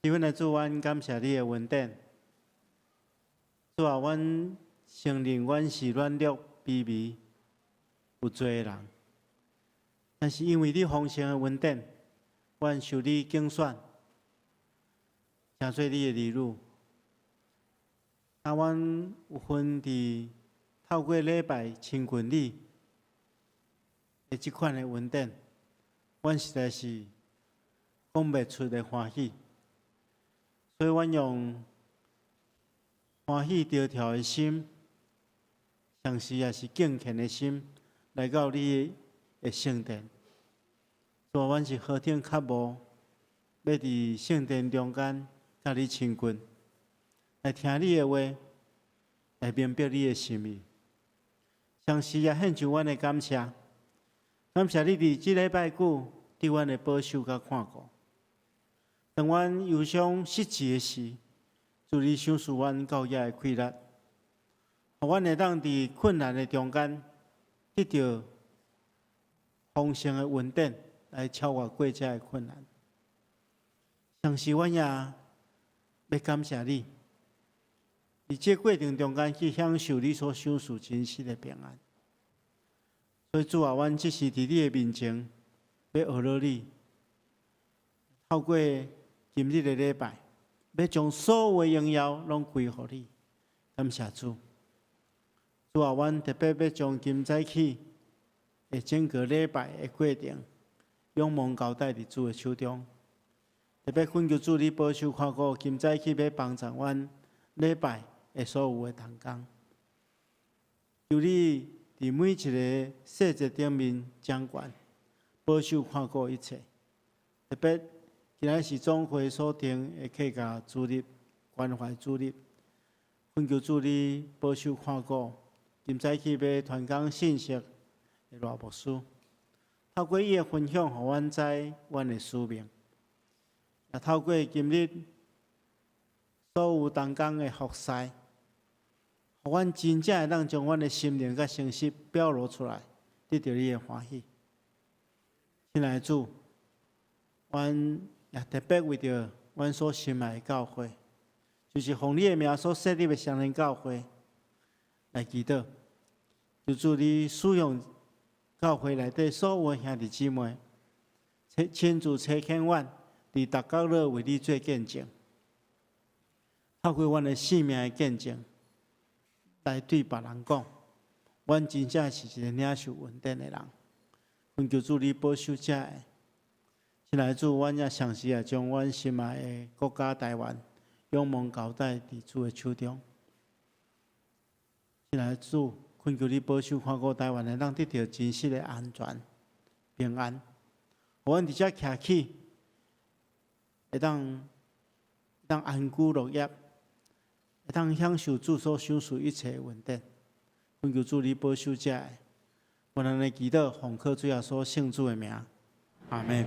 天父的主，阮感謝你的恩典。主啊，阮承認阮是軟弱、卑微、有罪的人，但是因為你豐盛的恩典，阮受你揀選，成做你的兒女。啊，阮有份佇透過禮拜親近你的這款的恩典，阮實在是講袂出的歡喜。所以，阮用歡喜著跳的心，同時也是敬虔的心，來到你的聖殿。主啊，阮是何等渴慕，欲佇聖殿中間佮你親近，來聽你的話，來明白你的心意。同時也獻上阮的感謝，感謝你佇這禮拜久對阮的保守佮看顧。當阮憂傷失志的時，主你賞賜阮夠額的氣力，予阮會當佇困難的中間得著豐盛的恩典，來超越過這的困難。同時，阮也欲感謝你，佇這過程中間去享受你所賞賜真實的平安。所以主啊，阮這時佇你的面前，欲學落你，透過今日的禮拜，欲將所有的榮耀攏歸予你。感謝主。主啊，阮特別欲將今早起的整個禮拜的過程，仰望交代佇主的手中。特別懇求主你保守看顧，今早起欲幫助阮禮拜的所有的同工。求你佇每一个細節頂面掌權，保守看顧一切。特別今仔是總會所定的客家主日關懷主日，懇求主你保守看顧。今早起欲傳講信息的賴牧師，透過伊的分享，予阮知阮的使命。也透過今日所有同工的服侍，予阮真正會當將阮的心靈佮誠實表露出來，得著你的歡喜。親愛的主，阮也特別為著阮所心愛的教會，就是奉你的名所設立的雙連教會來祈禱。求主你使用教會內底所有兄弟姊妹，親自差遣阮，佇逐角落為你做見證，透過阮的生命的見證，來對別人講，阮真正是一個領受恩典的人。懇求主你保守這个。親愛的主，阮也同時也將阮心愛的國家台灣仰望交代佇主的手中。親愛的主，懇求你保守看顧台灣，會當得著真實的安全、平安。予阮佇遮徛起，會當安居樂業，會當享受主所賞賜一切的恩典。懇求主你保守這个，阮按呢祈禱，奉靠主耶穌聖子的名，阿門。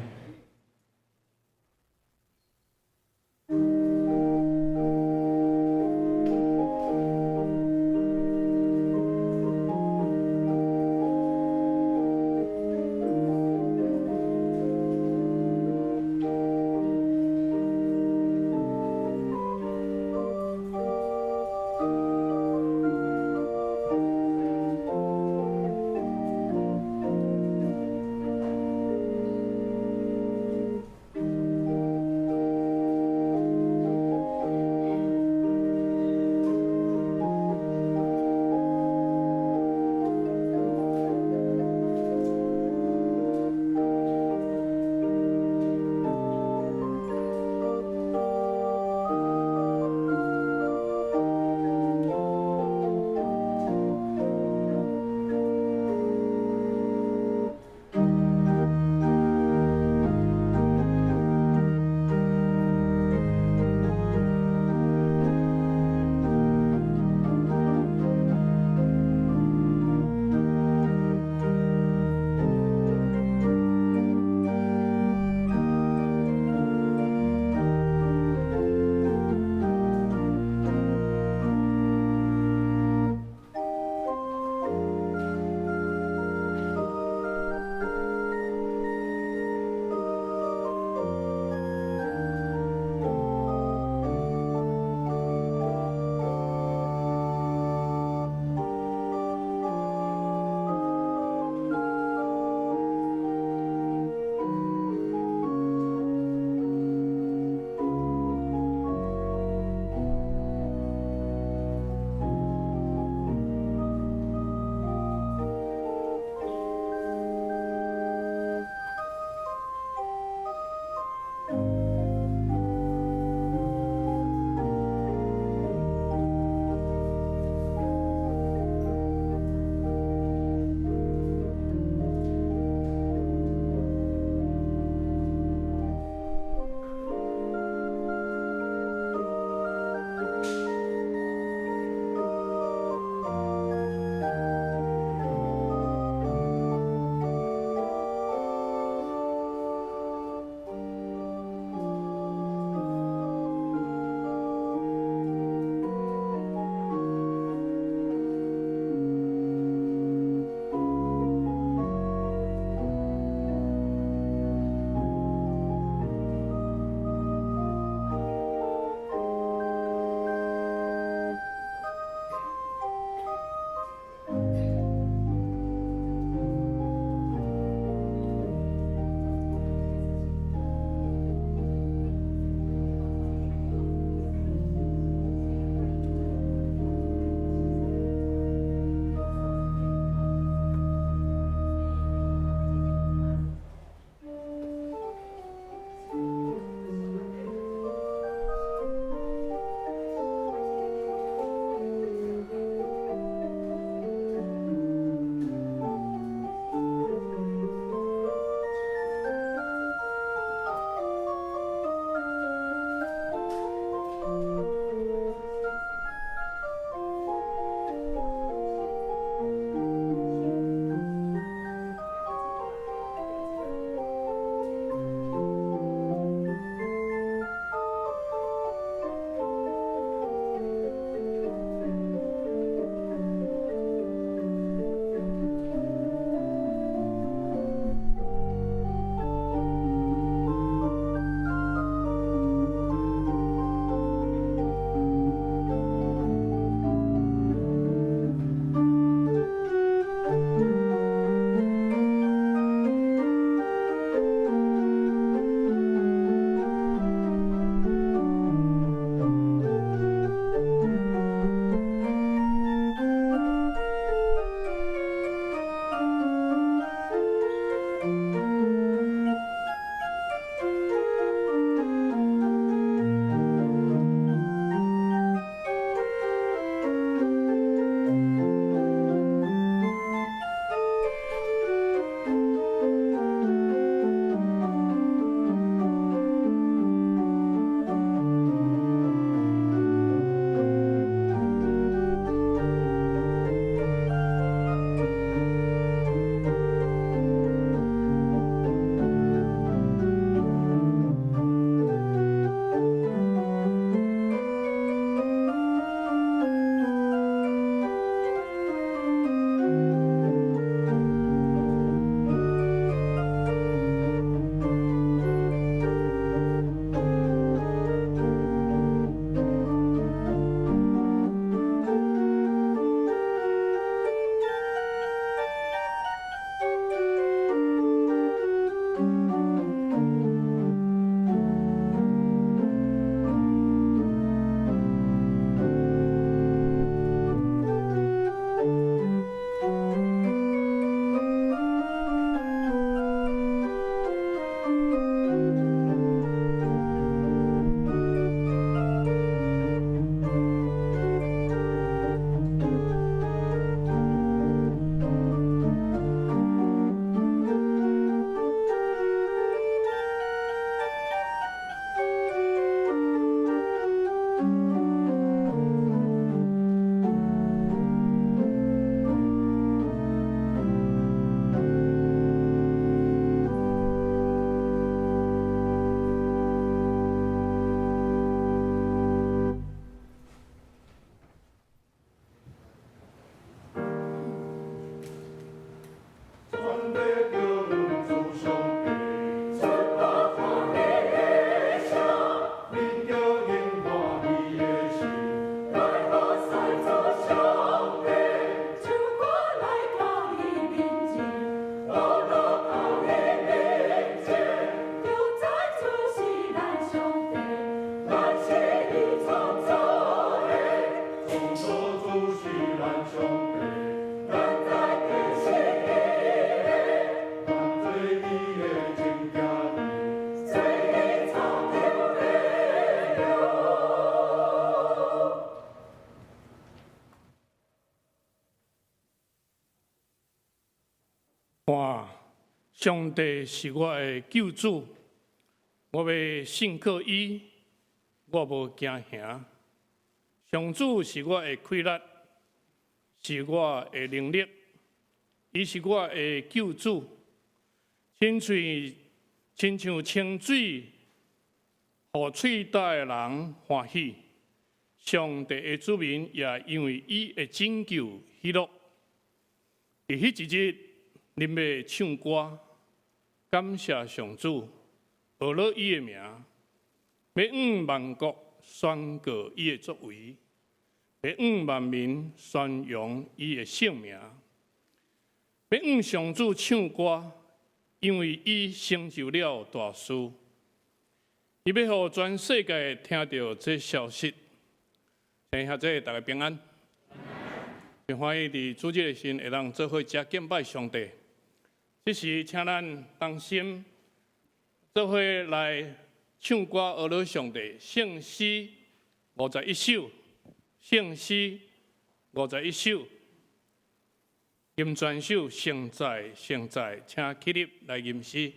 上帝是我的救主，我欲信靠伊，我無驚嚇。上主是我的氣力，是我的能力，伊是我的救主，親像清水，予喙焦的人歡喜。上帝的子民也因為伊的拯救喜樂。佇彼一日，恁欲唱歌，感謝上主，呵咾伊的名，欲向萬國宣告伊的作為，欲向萬民宣揚伊的聖名，欲向上主唱歌，因為伊成就了大事，伊欲予全世界聽著這消息。請兄弟大家平安，真歡喜佇主日的時會當做伙遮敬拜上帝。這時，請咱同心做伙來唱歌，呵咾上帝。聖詩51首，聖詩51首，吟全首，聖在聖在，請起立來吟詩。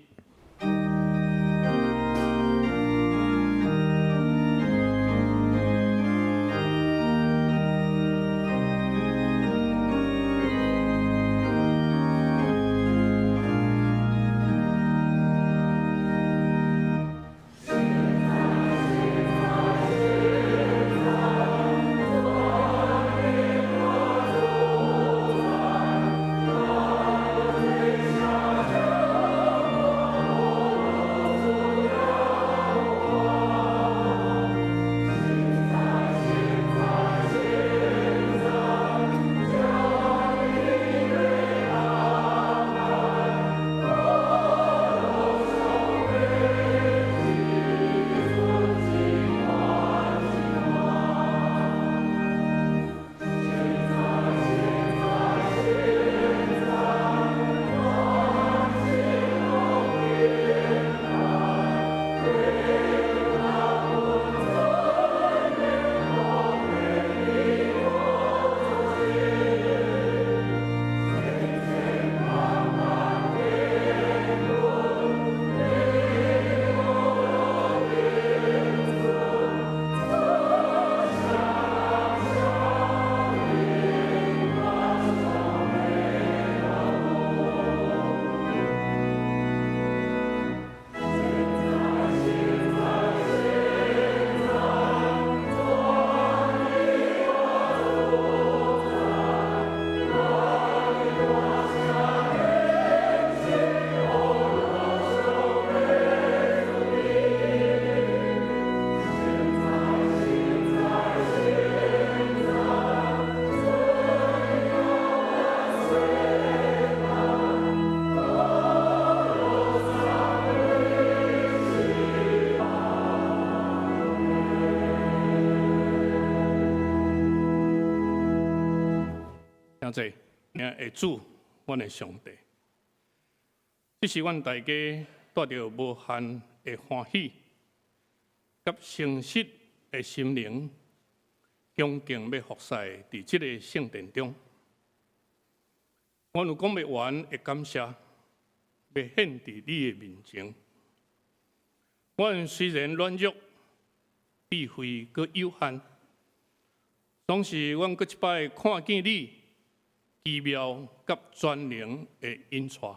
請坐，的主，阮的上帝，這是阮大家帶著無限的歡喜，佮誠實的心靈，恭敬欲服侍佇這個聖殿中。阮有講袂完的感謝，欲獻佇你的面前。阮雖然軟弱，智慧閣有限，總是阮閣一擺看見你奇妙佮全能的引帶。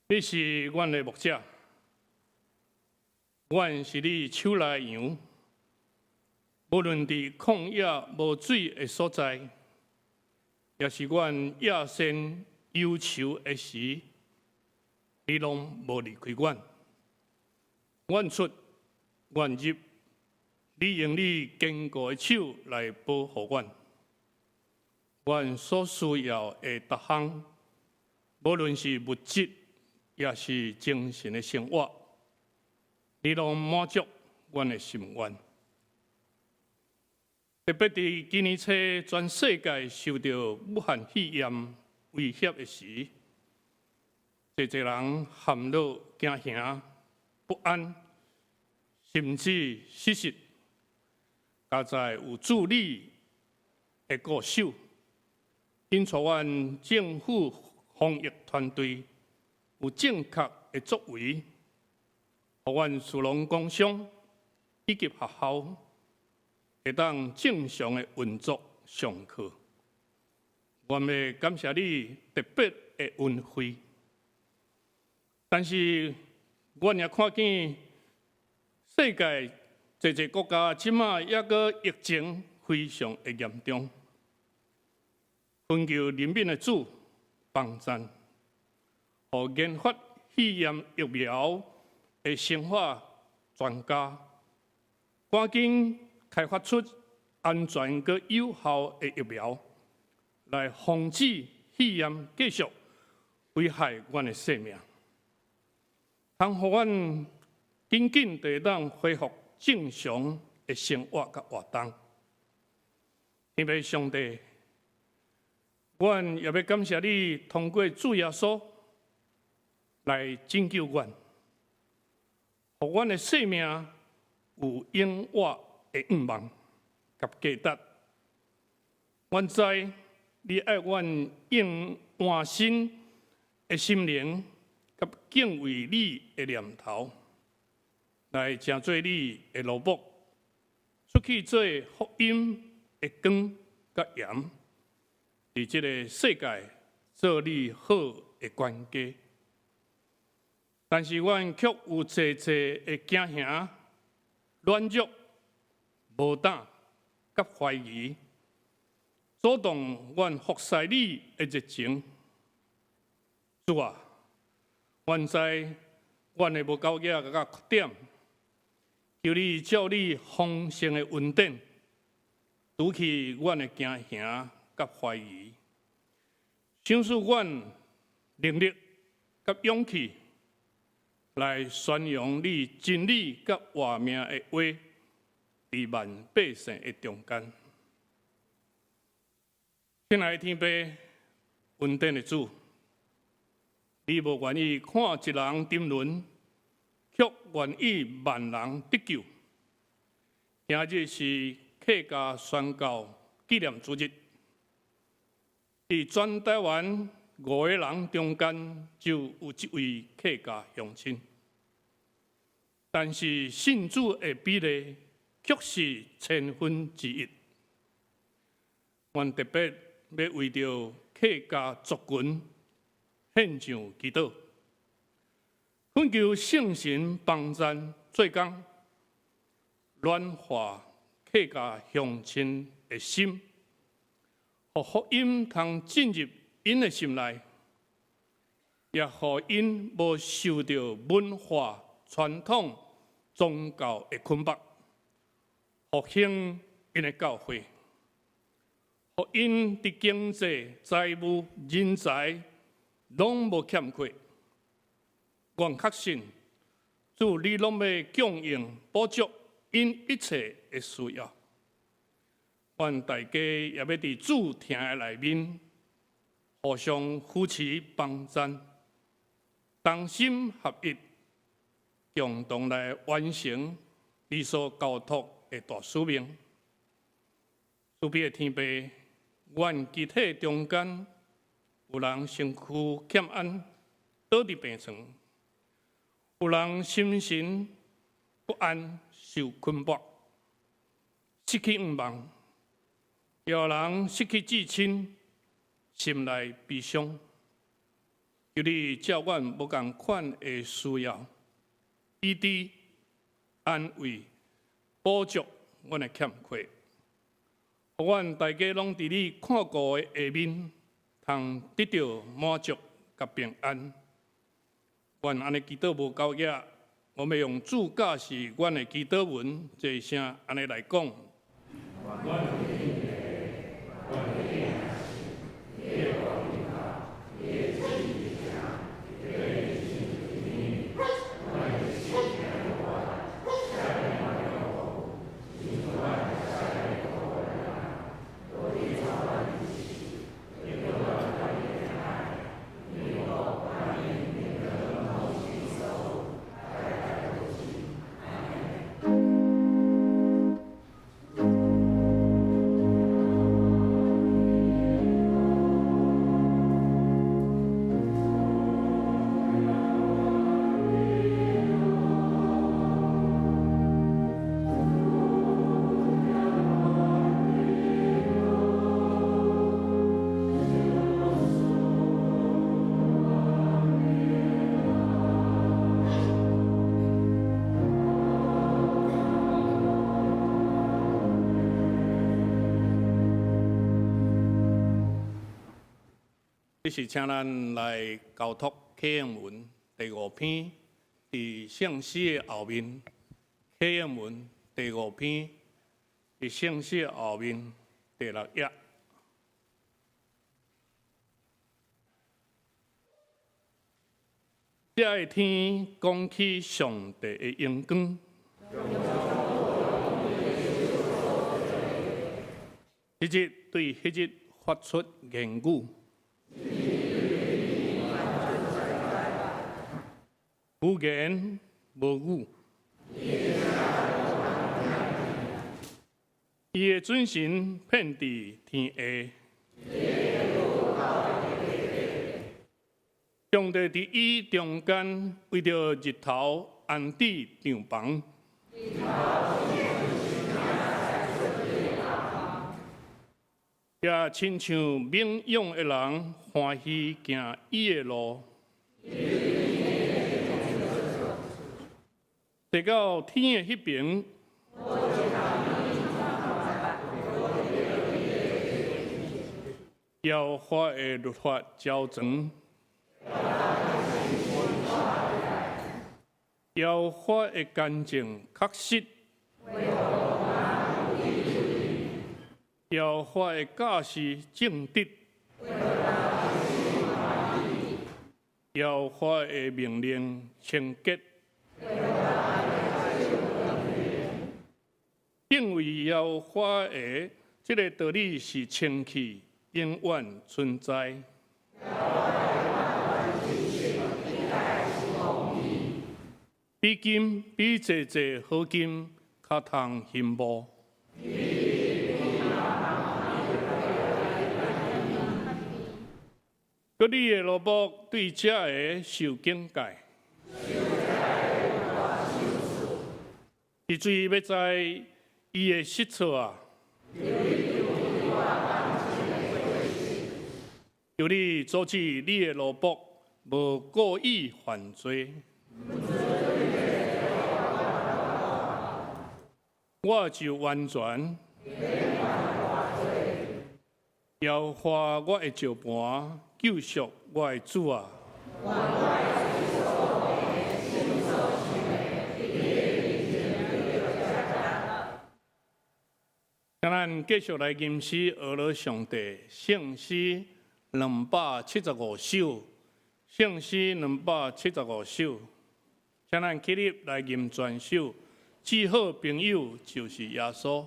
你是阮的牧者，阮是你手內的羊。無論佇曠野無水的所在，抑是阮夜深憂愁的時，你攏無離開阮。阮出，阮入，你用你堅固的手來保護阮。阮所需要的逐項，無論是物質，抑是精神的生活，你攏滿足阮的心願。特別佇今年初，全世界受著武漢肺炎威脅的時，濟濟人陷入驚嚇、不安，甚至失實。佳哉有主你的顧守，引帶阮政府防疫團隊有正確的作為，予阮士農工商以及學校會當正常的運作上課。阮欲感謝你特別的恩惠，但是阮也看見世界濟濟國家這馬猶閣疫情非常的嚴重，懇求憐憫的主幫贊，予研發肺炎疫苗的生化專家，趕緊開發出安全閣有效的疫苗，來防止肺炎繼續危害阮的生命，通予阮緊緊就會當恢復正常的生活佮活動。天父上帝，阮也欲感謝你通過主耶穌來拯救阮，予阮的生命有永活的願望佮價值。阮知你愛阮用換新的心靈佮敬畏你的念頭，來成做你的奴僕，出去做福音的光佮鹽，佇這个世界做你好的管家。但是阮卻有濟濟的驚嚇、軟弱、無膽佮懷疑，阻擋阮服侍你的熱情。主啊，阮知阮的無夠額佮缺點，求你照你豐盛的恩典，除去阮的驚嚇佮懷疑，賞賜阮能力佮勇氣，來宣揚你真理佮活命的話，佇萬百姓的中間。親愛的天父，恩典的主，你無願意看一人沉淪，卻願意萬人得救。今日是客家宣教紀念主日，佇全台灣五个人中間就有一位客家鄉親，但是信主的比例卻是千分之一。阮特別欲為著客家族群獻上祈禱，懇求聖神幫贊做工，軟化客家鄉親的心，予福音通進入𪜶的心內，也予𪜶無受著文化傳統宗教的捆綁，復興𪜶的教會，予𪜶佇經濟、財務、人才攏無欠缺。阮確信，主你攏欲供應補足𪜶一切的需要。阮大家也欲佇主疼的內面，互相扶持幫贊，同心合一，共同來完成你所交託的大使命。慈悲的天父，阮肢體中間有人身軀欠安，倒佇病床；有人心神不安，受捆縛，失去願望；有人失去至親，心內悲傷。求你照阮無仝款的需要，醫治、安慰、補足阮的欠缺，予阮大家攏佇你看顧的下面，通得著滿足佮平安。阮按呢祈禱無夠額，我欲用主教示阮的祈禱文，齊聲按呢來講。是請咱來交託啟應文第五篇，佇聖詩的後面，啟應文第五篇，佇聖詩的後面第六頁。這个天講起上帝的榮光，彼日對彼日發出言語，無言無語。伊的準繩遍佇天下。上帝佇伊中間，為著日頭安置帳棚，也親像猛勇的人歡喜行伊的路。直到天的彼爿，耶和華的律法澆灌。耶和華的乾淨確實，耶和華的教示正直，耶和華的命令清潔。敬畏耶和華的這个道理是清氣，永遠存在。比金比濟濟好金較通羨慕。閣你的奴僕對這个受警戒，是罪欲知伊的失措啊！求你阻止你的奴僕無故意犯罪。我就完全耶和華我的石磐，救贖我的主啊！請咱繼續來吟詩，呵咾上帝聖詩275首，聖詩275首，請咱起立來吟全首。至好朋友就是耶穌。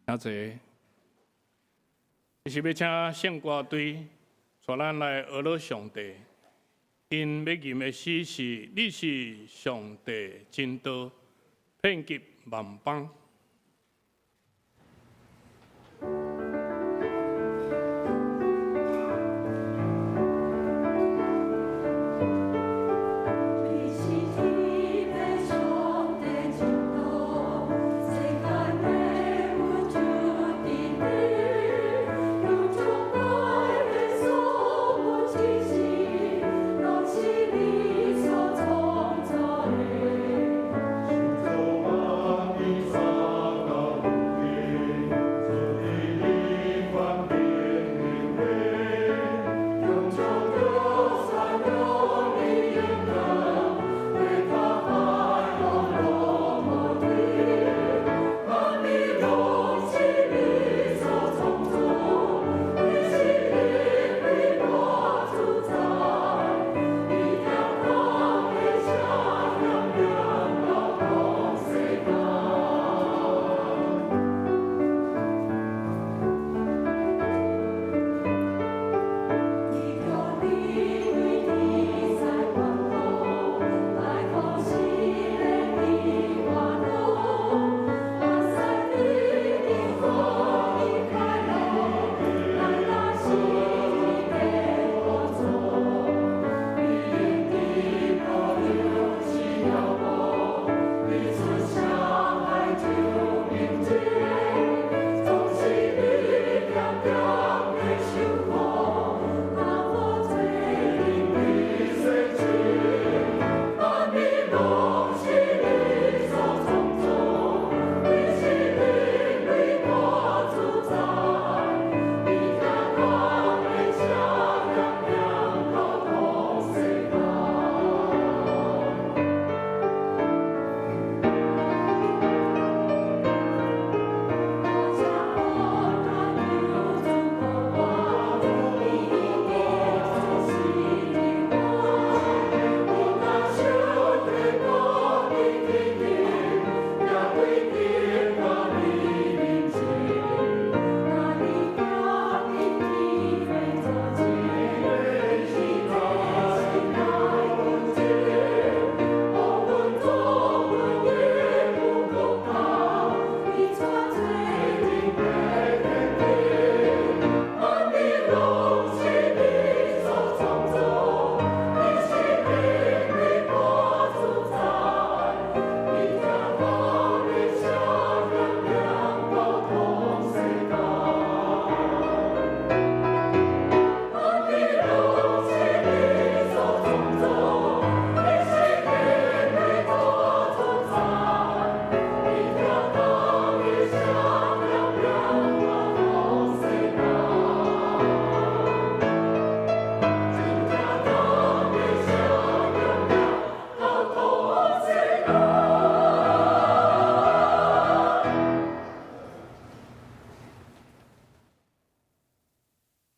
請坐。這是欲請聖歌隊帶咱來呵咾上帝。𪜶欲吟的詩是：你是上帝真道，遍及萬邦。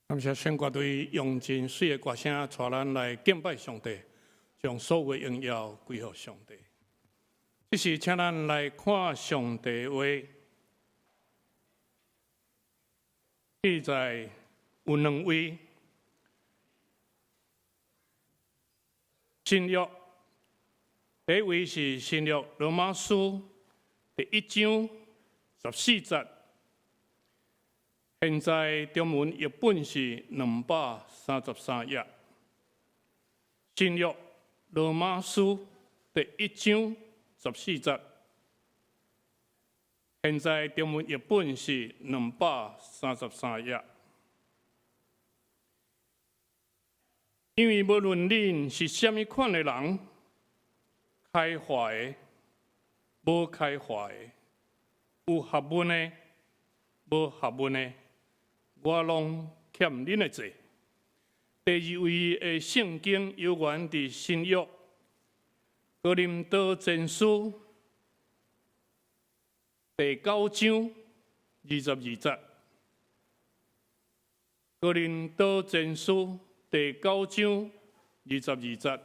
感謝聖歌隊用真媠的歌聲，帶咱來敬拜上帝，將所有的榮耀歸予上帝。這時，請咱來看上帝話，記載有兩位新約，第一位是新約羅馬書第一章十四節。現在中文譯本是233頁。新約羅馬書第一章十四節，現在中文譯本是233頁。因為無論恁是啥物款的人，開化的、無開化的，有學問的、無學問的，我攏欠恁的債。第二位的聖經猶原佇新約哥林多前書第九章22節。哥林多前書第九章二十二節，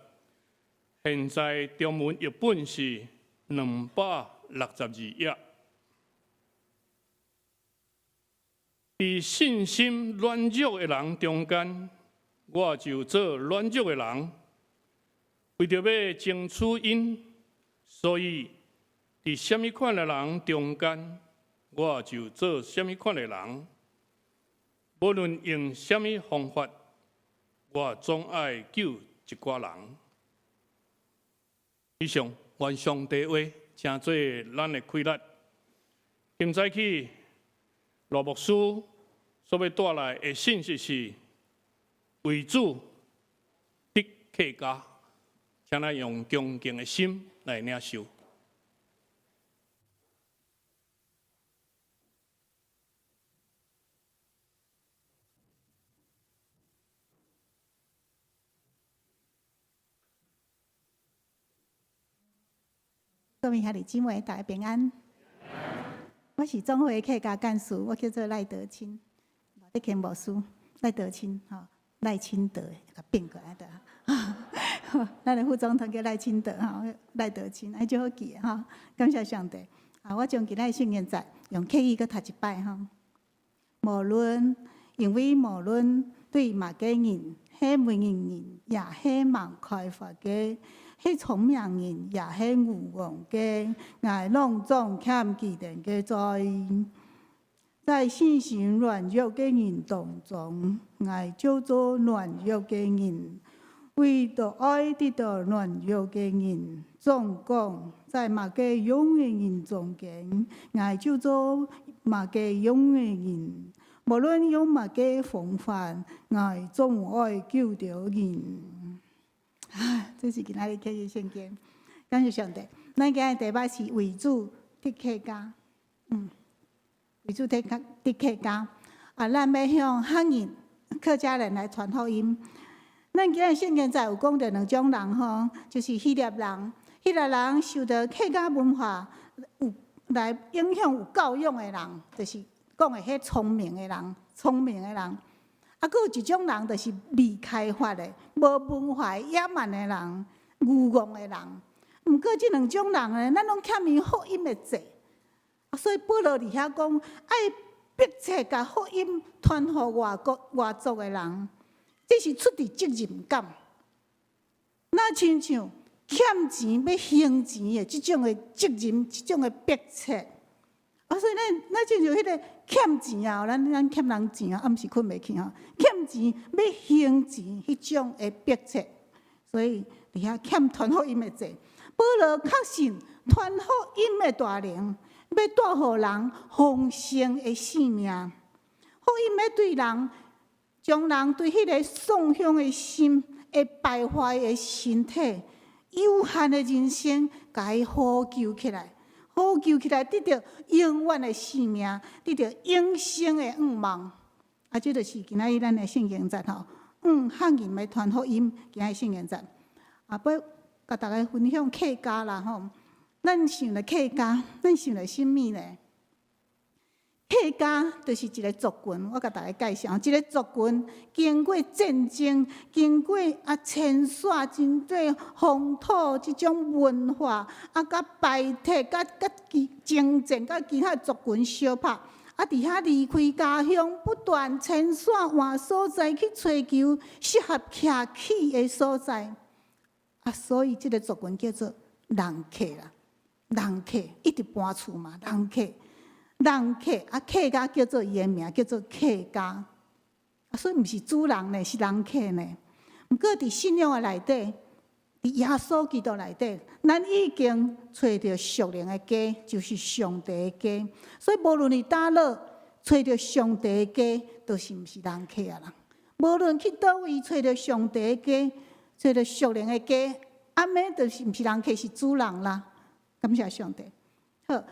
現在中文譯本是262頁。佇信心軟弱的人中間，我就做軟弱的人，為著欲爭取𪜶，所以佇啥物款的人中間，我就做啥物款的人。無論用啥物方法，我總愛救一寡人。以上，願上帝話成做咱的氣力。今早起，羅牧師所欲帶來的信息是為主得客家，請咱用恭敬的心來領受。各位兄弟姊妹，大家平安。我是總會客家幹事，我叫做賴德清，德清牧師，賴德清吼，賴清德，共變過來的。咱的副總統叫賴清德吼，賴德清，哎，足好記的吼。感謝上帝。啊，我將今仔聖經節用客語閣讀一擺吼。無論，因為無論對麼个人，係文明人，也係無開發个。係聰明人，也係愚戇个，𠊎攏總欠彼等个債。在信心軟弱个人當中，𠊎就做軟弱个人，為著愛得著軟弱个人。總講在麼个樣个人中間，𠊎就做麼个樣个人。無論用麼个方法，𠊎總愛救著人。啊，這是今仔日客語聖經，感謝上帝。咱今日題目是為主得客家，為主得客得客家。啊，咱欲向漢人、客家人來傳福音。咱今日聖經節有講著兩種人吼，就是希臘人，希臘人受著客家文化有來影響有教養的人，就是講的彼聰明的人，聰明的人。啊，閣有一種人，就是未開發的、無文化、野蠻的人、愚戇的人。毋過，這兩種人呢，咱攏欠伊福音的債。所以保羅佇遐講，愛迫切共福音傳予外國外族的人，這是出佇責任感。若親像欠錢欲還錢的這種的責任，這種的迫切。啊，所以咱咱親像彼个欠錢啊，咱咱欠人錢啊，暗時睏袂去吼，欠錢欲還錢彼種的迫切，所以佇遐欠傳福音的債。保羅確信傳福音的大能，欲帶予人豐盛的生命。福音欲對人，將人對彼个喪鄉的心、會敗壞的身體、有限的人生，共伊呼救起來。呼救起來，得著永遠的生命，得著永生的願望。啊，這就是今仔日咱的聖經節吼。漢人欲傳福音，今仔日聖經節。啊，欲共大家分享客家啦吼。咱想著客家，咱想著啥物呢？客家就是一个族群，我共大家介紹，一個族群經過戰爭，經過啊遷徙，真濟風土這種文化，啊，佮排斥，佮佮其征戰，佮其他族群相拍，啊，佇遐離開家鄉，不斷遷徙換所在去揣求適合徛起的所在，啊，所以這个族群叫做人客啦，人客一直搬厝嘛，人客。人客啊，客家叫做伊的名，叫做客家，啊，所以毋是主人呢，是人客呢。毋過佇信仰的內底，佇耶穌基督內底，咱已經揣著屬靈的家，就是上帝的家。所以無論佇佗落揣著上帝的家，都是毋是人客啊啦。無論去佗位揣著上帝的家，揣著屬靈的家，按呢就是毋是人客，是主人啦。感謝上帝，好。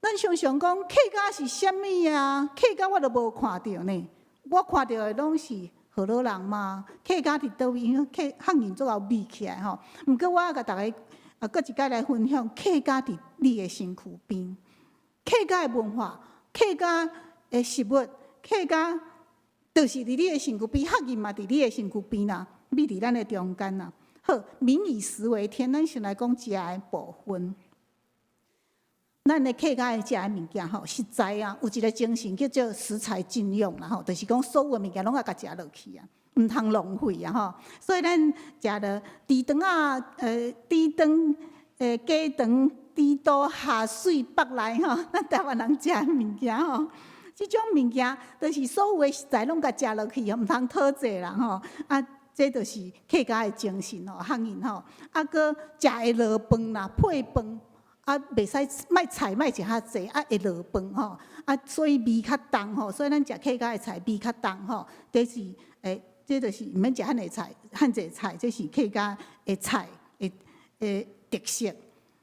咱常常講客家是啥物啊？客家我都無看著呢，我看著的攏是河洛人嘛。客家佇佗位？因為客漢人足𠢕味起來吼。毋過我共大家啊，閣一擺來分享客家佇你的身軀邊，客家的文化、客家的食物、客家就是佇你的身軀邊，客人嘛佇你的身軀邊啦，味佇咱的中間啦。好，民以食為天，咱先來講食的部分。咱的客家的食的物件吼，實在啊，有一個精神叫做食材盡用啦吼，就是講所有的物件攏愛共食落去啊，毋通浪費啊吼。所以咱食著豬腸仔，豬腸、雞腸、豬肚、蝦水、腹內吼，咱台灣人食的物件吼，這種物件就是所有的食材攏共食落去，毋通討濟啦吼。啊，這就是客家的精神吼，學因吼。啊，閣食會落飯啦，配飯。啊，袂使莫菜莫食較濟，啊會落飯吼，啊所以味較重吼，所以咱食客家的菜味較重吼，這是這就是毋免食遐爾菜，遐濟菜，這是客家的菜的特色。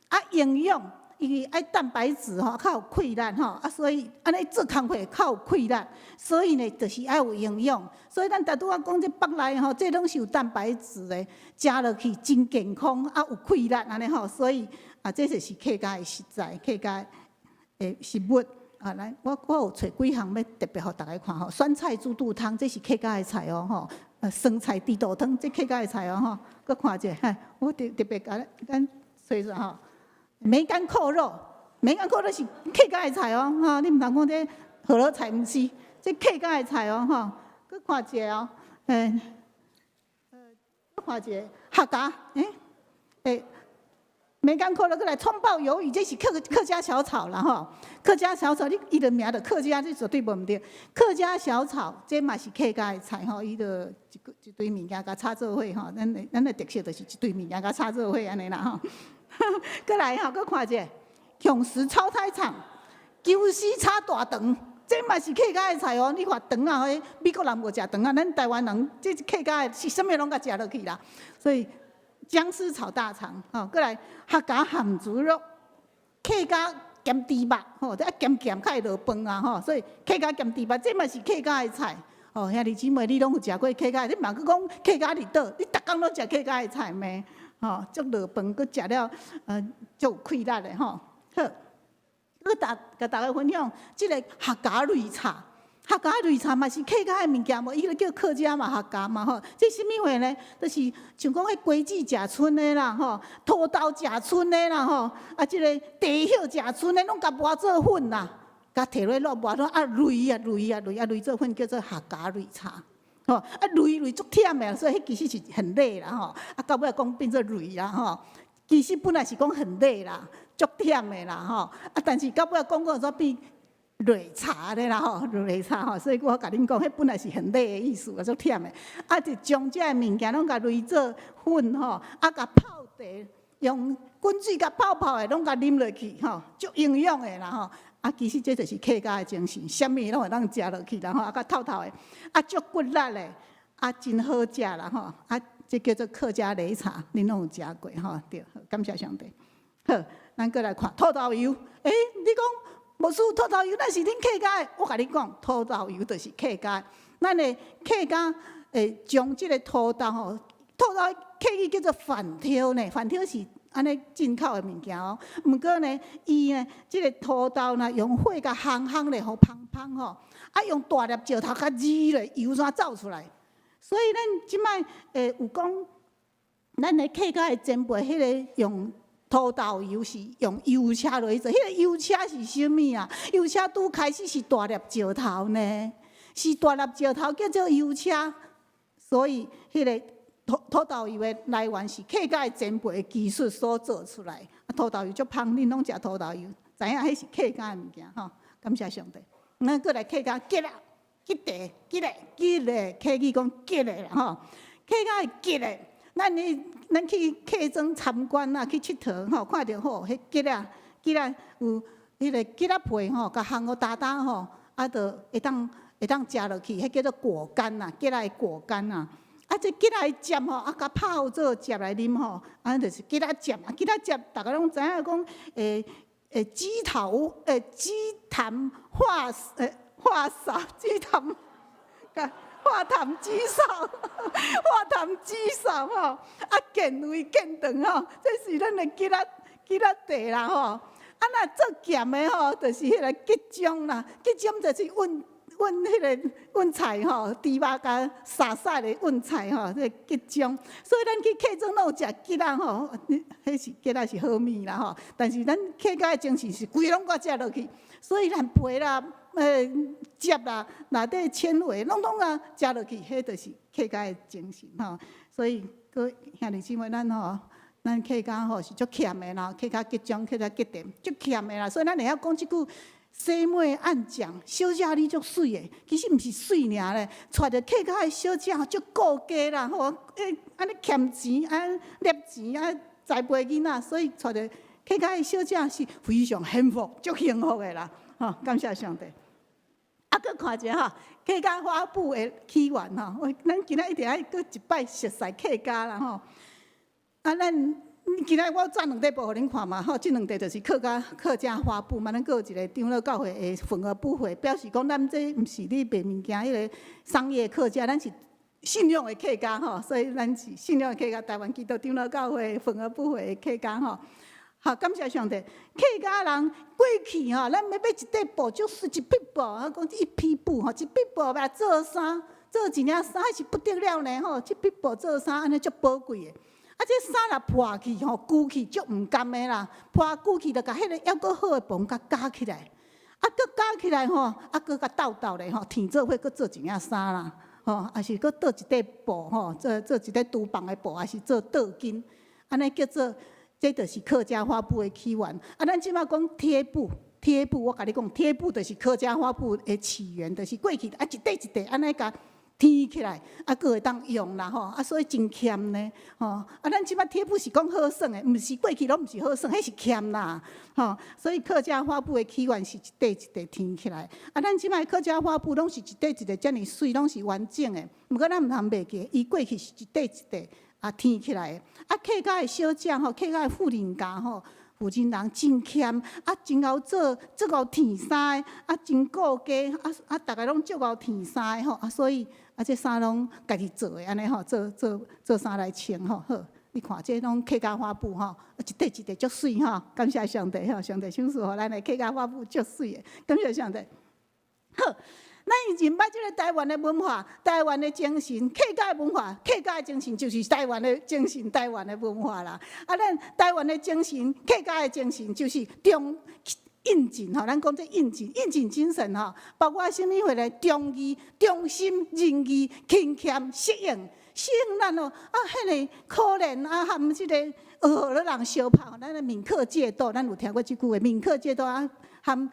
啊，營養，因為愛蛋白質吼，較有氣力吼，啊所以按呢做工課較有氣力，所以呢，就是愛有營養。所以咱逐拄仔講這腹內吼，這攏是有蛋白質的，食落去真健康，啊有氣力按呢吼，所以。啊，這就是客家的食材，客家的食物。啊，來，我有揣幾項欲特別予大家看吼。酸菜豬肚湯，這是客家的菜哦吼。酸菜豬肚湯，這客家的菜哦吼。閣看者，我特別共咱揣出來吼。梅乾扣肉，梅乾扣肉是客家的菜哦，吼。你毋通講這河洛菜毋是，這客家的菜哦吼。閣看者哦，閣看者客家，梅乾扣肉閣來蔥爆魷魚，這是客家小炒啦吼。客家小炒，你伊的名就客家，這絕對無毋對。客家小炒，這嘛是客家的菜吼，伊就一個一堆物件共炒做伙吼。咱的特色就是一堆物件共炒做伙按呢啦吼。閣來吼，閣看者，薑絲炒菜腸，薑絲炒大腸，這嘛是客家的菜哦。你看腸仔，彼美國人無食腸仔，咱台灣人這客家的是啥物攏共食落去啦。所以薑絲炒大腸，吼，閣來客家鹹豬肉，客家鹹豬肉，吼，這愛鹹鹹較會落飯啊，吼，所以客家鹹豬肉，這嘛是客家的菜。哦，兄弟姊妹，你攏有食過客家的？你毋通閣講客家佇佗？你逐工攏食客家的菜咩？吼，足落飯，閣食了，足有氣力的吼。好，閣共大家分享，這个客家擂茶。客家擂茶嘛是客家的物件無？伊就叫客家嘛，客家嘛吼。這啥物貨呢？就是像講彼瓜子食賰的啦吼，土豆食賰的啦吼，啊，這个茶葉食賰的，攏共磨做粉啦，共提落來磨做啊擂啊擂啊擂啊擂做粉，叫做客家擂茶。吼，啊擂擂足忝的，所以彼其實是很累啦吼。啊，到尾講變做擂啦吼。其實本來是講很累啦，足忝的啦吼。啊，但是到尾講講煞變擂茶的啦吼，擂茶吼，所以我共恁講，彼本來是很累的意思啊，足忝的。啊，就將這个物件攏共擂做粉吼，啊，共泡茶，用滾水共泡泡的，攏共啉落去吼，足營養的啦吼。啊，其實這就是客家的精神，啥物攏會當食落去啦吼，啊，較透透的，啊，足骨力的，啊，真好食啦吼。啊，這叫做客家擂茶，恁攏有食過吼？對，感謝上帝。好，咱閣來看土豆油。你講牧師土豆油，那是恁客家的。我共你講，土豆油就是客家。咱的客家會將這个土豆吼，土豆客語叫做番挑呢，番挑是按呢進口的物件哦。毋過呢，伊呢，這个土豆呢，用火共烘烘咧，予芳芳吼，啊，用大粒石頭共煮咧，油煞走出來。所以咱這擺有講，咱的客家的前輩，彼个用土豆油是用油車落去做，彼个油車是啥物啊？油車拄開始是大粒石頭呢，是大粒石頭叫做油車，所以彼个土豆油的來源是客家的前輩的技術所做出來。啊，土豆油足芳，恁攏食土豆油，知影彼是客家的物件吼。感謝上帝。咱閣來客家桔仔，桔茶，桔仔，桔仔，客語講桔仔啦吼。客家的桔仔，咱去客莊參觀啊，去𨑨迌吼，看著吼，彼桔仔，桔仔有彼个桔仔皮吼，共烘予焦焦吼，啊，就會當食落去，彼叫做果乾啊，桔仔的果乾啊。啊，這桔仔的汁吼，啊，共泡做汁來啉吼，啊，就是桔仔汁啊，桔仔汁，逐家攏知影講，雞頭，雞痰化嗽，雞痰，化痰止嗽，化痰止嗽吼，啊，健胃健腸吼，這是咱的桔仔茶啦吼。啊，若做鹹的吼，就是彼个桔漿啦，桔漿就是溫阮彼个阮菜吼，豬肉共沙沙的阮菜吼，這個桔漿，所以咱去客莊攏有食桔仔吼，彼是桔仔是好物啦吼。但是咱客家的精神是規个攏共食落去，所以連皮啦、汁啦、內底纖維，攏攏啊食落去，彼就是客家的精神吼。所以各位兄弟姊妹，咱吼，咱客家吼是足儉的啦，客家桔漿、客家桔甜，足儉的啦，所以咱會曉講這句。洗糜按醬，小姐你足媠的，其實毋是媠爾咧，娶著客家的小姐吼足顧家啦，吼，按呢儉錢啊、捏錢啊、栽培囡仔，所以娶著客家的小姐是非常幸福、足幸福的啦，吼，感謝上帝。啊，閣看一下吼，客家花布的起源吼，咱今仔一定愛閣一擺熟似客家啦吼。啊，咱今仔我紮兩塊布予恁看嘛，吼，這兩塊就是客家花布嘛，咱閣有一個長老教會的份額布會，表示講咱這毋是咧賣物件，彼個商業客家，咱是信仰的客家吼，所以咱是信仰的客家，台灣基督長老教會份額布會的客家吼。好，感謝上帝，客家人過去吼，咱欲買一塊布，就是一匹布，啊，講一匹布吼，一匹布來做衫，做一領衫彼是不得了呢吼，這匹布做衫按呢足寶貴的。啊，這衫若破去吼，舊去足毋甘的啦，破舊去就共彼個猶閣好的布共絞起來，啊，閣絞起來吼，啊，閣共鬥鬥咧吼，添做伙閣做一領衫啦，吼，抑是閣倒一塊布吼，做一塊廚房的布，抑是做桌巾，按呢叫做，這就是客家花布的起源。啊，咱這擺講貼布，貼布，我共你講，貼布就是客家花布的起源，就是過去啊一塊一塊按呢共添起來，啊，閣會當用啦吼，啊，所以真儉呢，吼，啊，咱這擺貼布是講好耍的，毋是過去攏毋是好耍，彼是儉啦，吼，所以客家花布的起源是一塊一塊添起來，啊，咱這擺客家花布攏是一塊一塊遮爾媠，攏是完整的，毋過咱毋通袂記，伊過去是一塊一塊啊添起來的，啊，客家的小姐吼，客家的婦人家吼。婦人人真儉，啊，真𠢕做，足𠢕添衫的，啊，真顧家，啊啊，逐个攏足𠢕添衫的吼，啊，所以啊，這衫攏家己做的，按呢吼，做做做衫來穿吼，好，你看這攏客家花布吼，一塊一塊足媠吼，感謝上帝吼，上帝賞賜予咱的客家花布足媠的，感謝上帝。好，咱認捌這个台灣的文化、台灣的精神、客家的文化、客家的精神就是台灣的精神、台灣的文化啦。啊，咱台灣的精神、客家的精神就是忠應盡吼，咱講這應盡、應盡精神吼，包括啥物貨咧？忠義、忠心、仁義、勤儉、適應、適應咱哦。啊，彼個可憐啊，含這个學予人相拍，咱的閩客借刀，咱有聽過這句話？閩客借刀啊，含。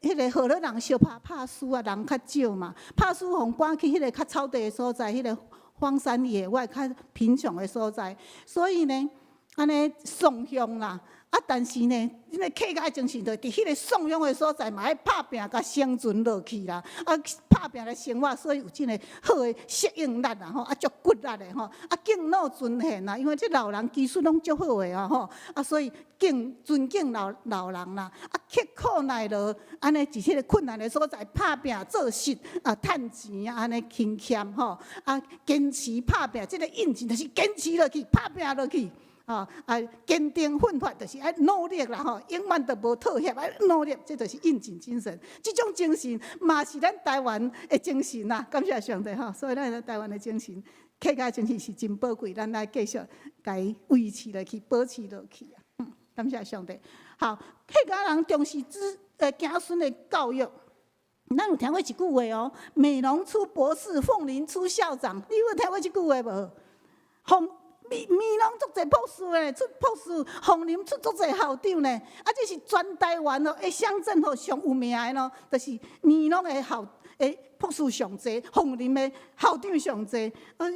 彼个河洛人相拍拍輸啊，人較少嘛，拍輸予趕去彼个較草地的所在，彼个荒山野外較貧窮的所在，所以呢，按呢喪鄉啦。啊，但是呢，這个客家精神就佇彼个喪鄉的所在嘛，愛拍拚共生存落去啦。啊，拍拚來生活，所以有這个好的適應力啦吼，啊，足骨力的吼，啊，敬老尊賢啦，因為這老人技術攏足好的啊吼，啊，所以敬尊敬老老人啦，啊，刻苦耐勞，按呢佇彼个困難的所在拍拚做事啊，趁錢啊，按呢勤儉吼，啊，堅持拍拚，這个應勁就是堅持落去，拍拚落去。啊啊！堅定奮發，就是愛努力啦吼，永遠都無妥協，愛努力，這就是應盡精神。這種精神嘛是咱台灣的精神啦。感謝上帝吼，所以咱台灣的精神、客家精神是真寶貴，咱愛繼續共伊維持落去、保持落去啊。感謝上帝。好，客家人重視子孫的教育。咱有聽過一句話哦：“美濃出博士，鳳林出校長。”你有聽過這句話無？鳳美濃足濟博士咧，出博士；鳳林出足濟校長咧。啊，這是全台灣哦，的鄉鎮吼上有名的咯，就是美濃的校的博士上濟，鳳林的校長上濟。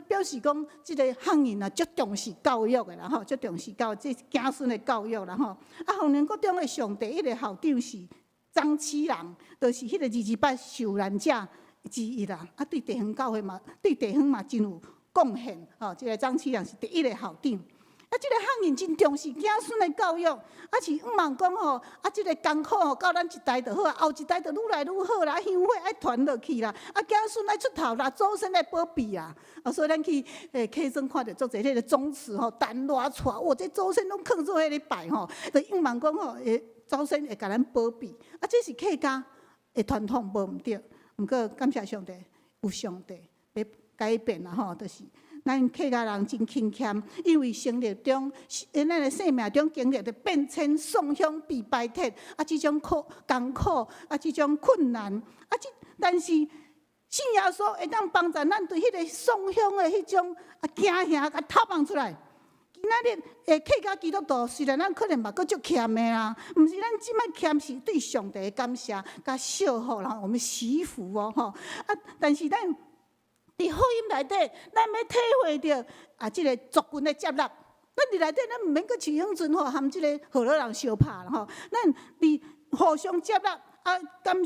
表示講這个鄉人啊，足重視教育的啦吼，足重視教這子孫的教育啦吼。啊，鳳林國中的上第一个校長是張啟人，就是彼个228受難者之一啦。啊，對地方教會嘛，對地方嘛真有貢獻，吼，這个張啟人是第一个校長。啊，這个鄉人真重視子孫的教育，啊是向望講吼，啊，這个艱苦吼到咱這代就好啊，後一代就愈來愈好啦，香火愛傳落去啦，啊，子孫愛出頭啦，祖先愛保庇啊。啊，所以咱去客莊看著足濟彼个宗祠吼，陳偌帶，哇，這祖先攏囥做彼咧拜吼，就向望講吼，會祖先會共咱保庇。啊，這是客家的傳統，無毋對。毋過感謝上帝，有上帝欲改變啦吼，就是咱客家人真勤儉，因為生活中，咱的生命中經歷著變遷、喪鄉被排斥，啊，這種苦艱苦，啊，這種困難，啊，這但是信耶穌會當幫助咱對彼個喪鄉的彼種啊驚嚇，共透放出來。今仔日的客家基督徒，雖然咱可能嘛閣足儉的啦，毋是咱這擺儉是對上帝的感謝佮惜福啦，我們惜福哦吼。啊，但是咱佇福音內底，咱欲體會著啊，這個族群的接納。咱佇內底，咱毋免閣像彼陣吼，含這個河洛人相拍啦吼。咱佇互相接納啊，感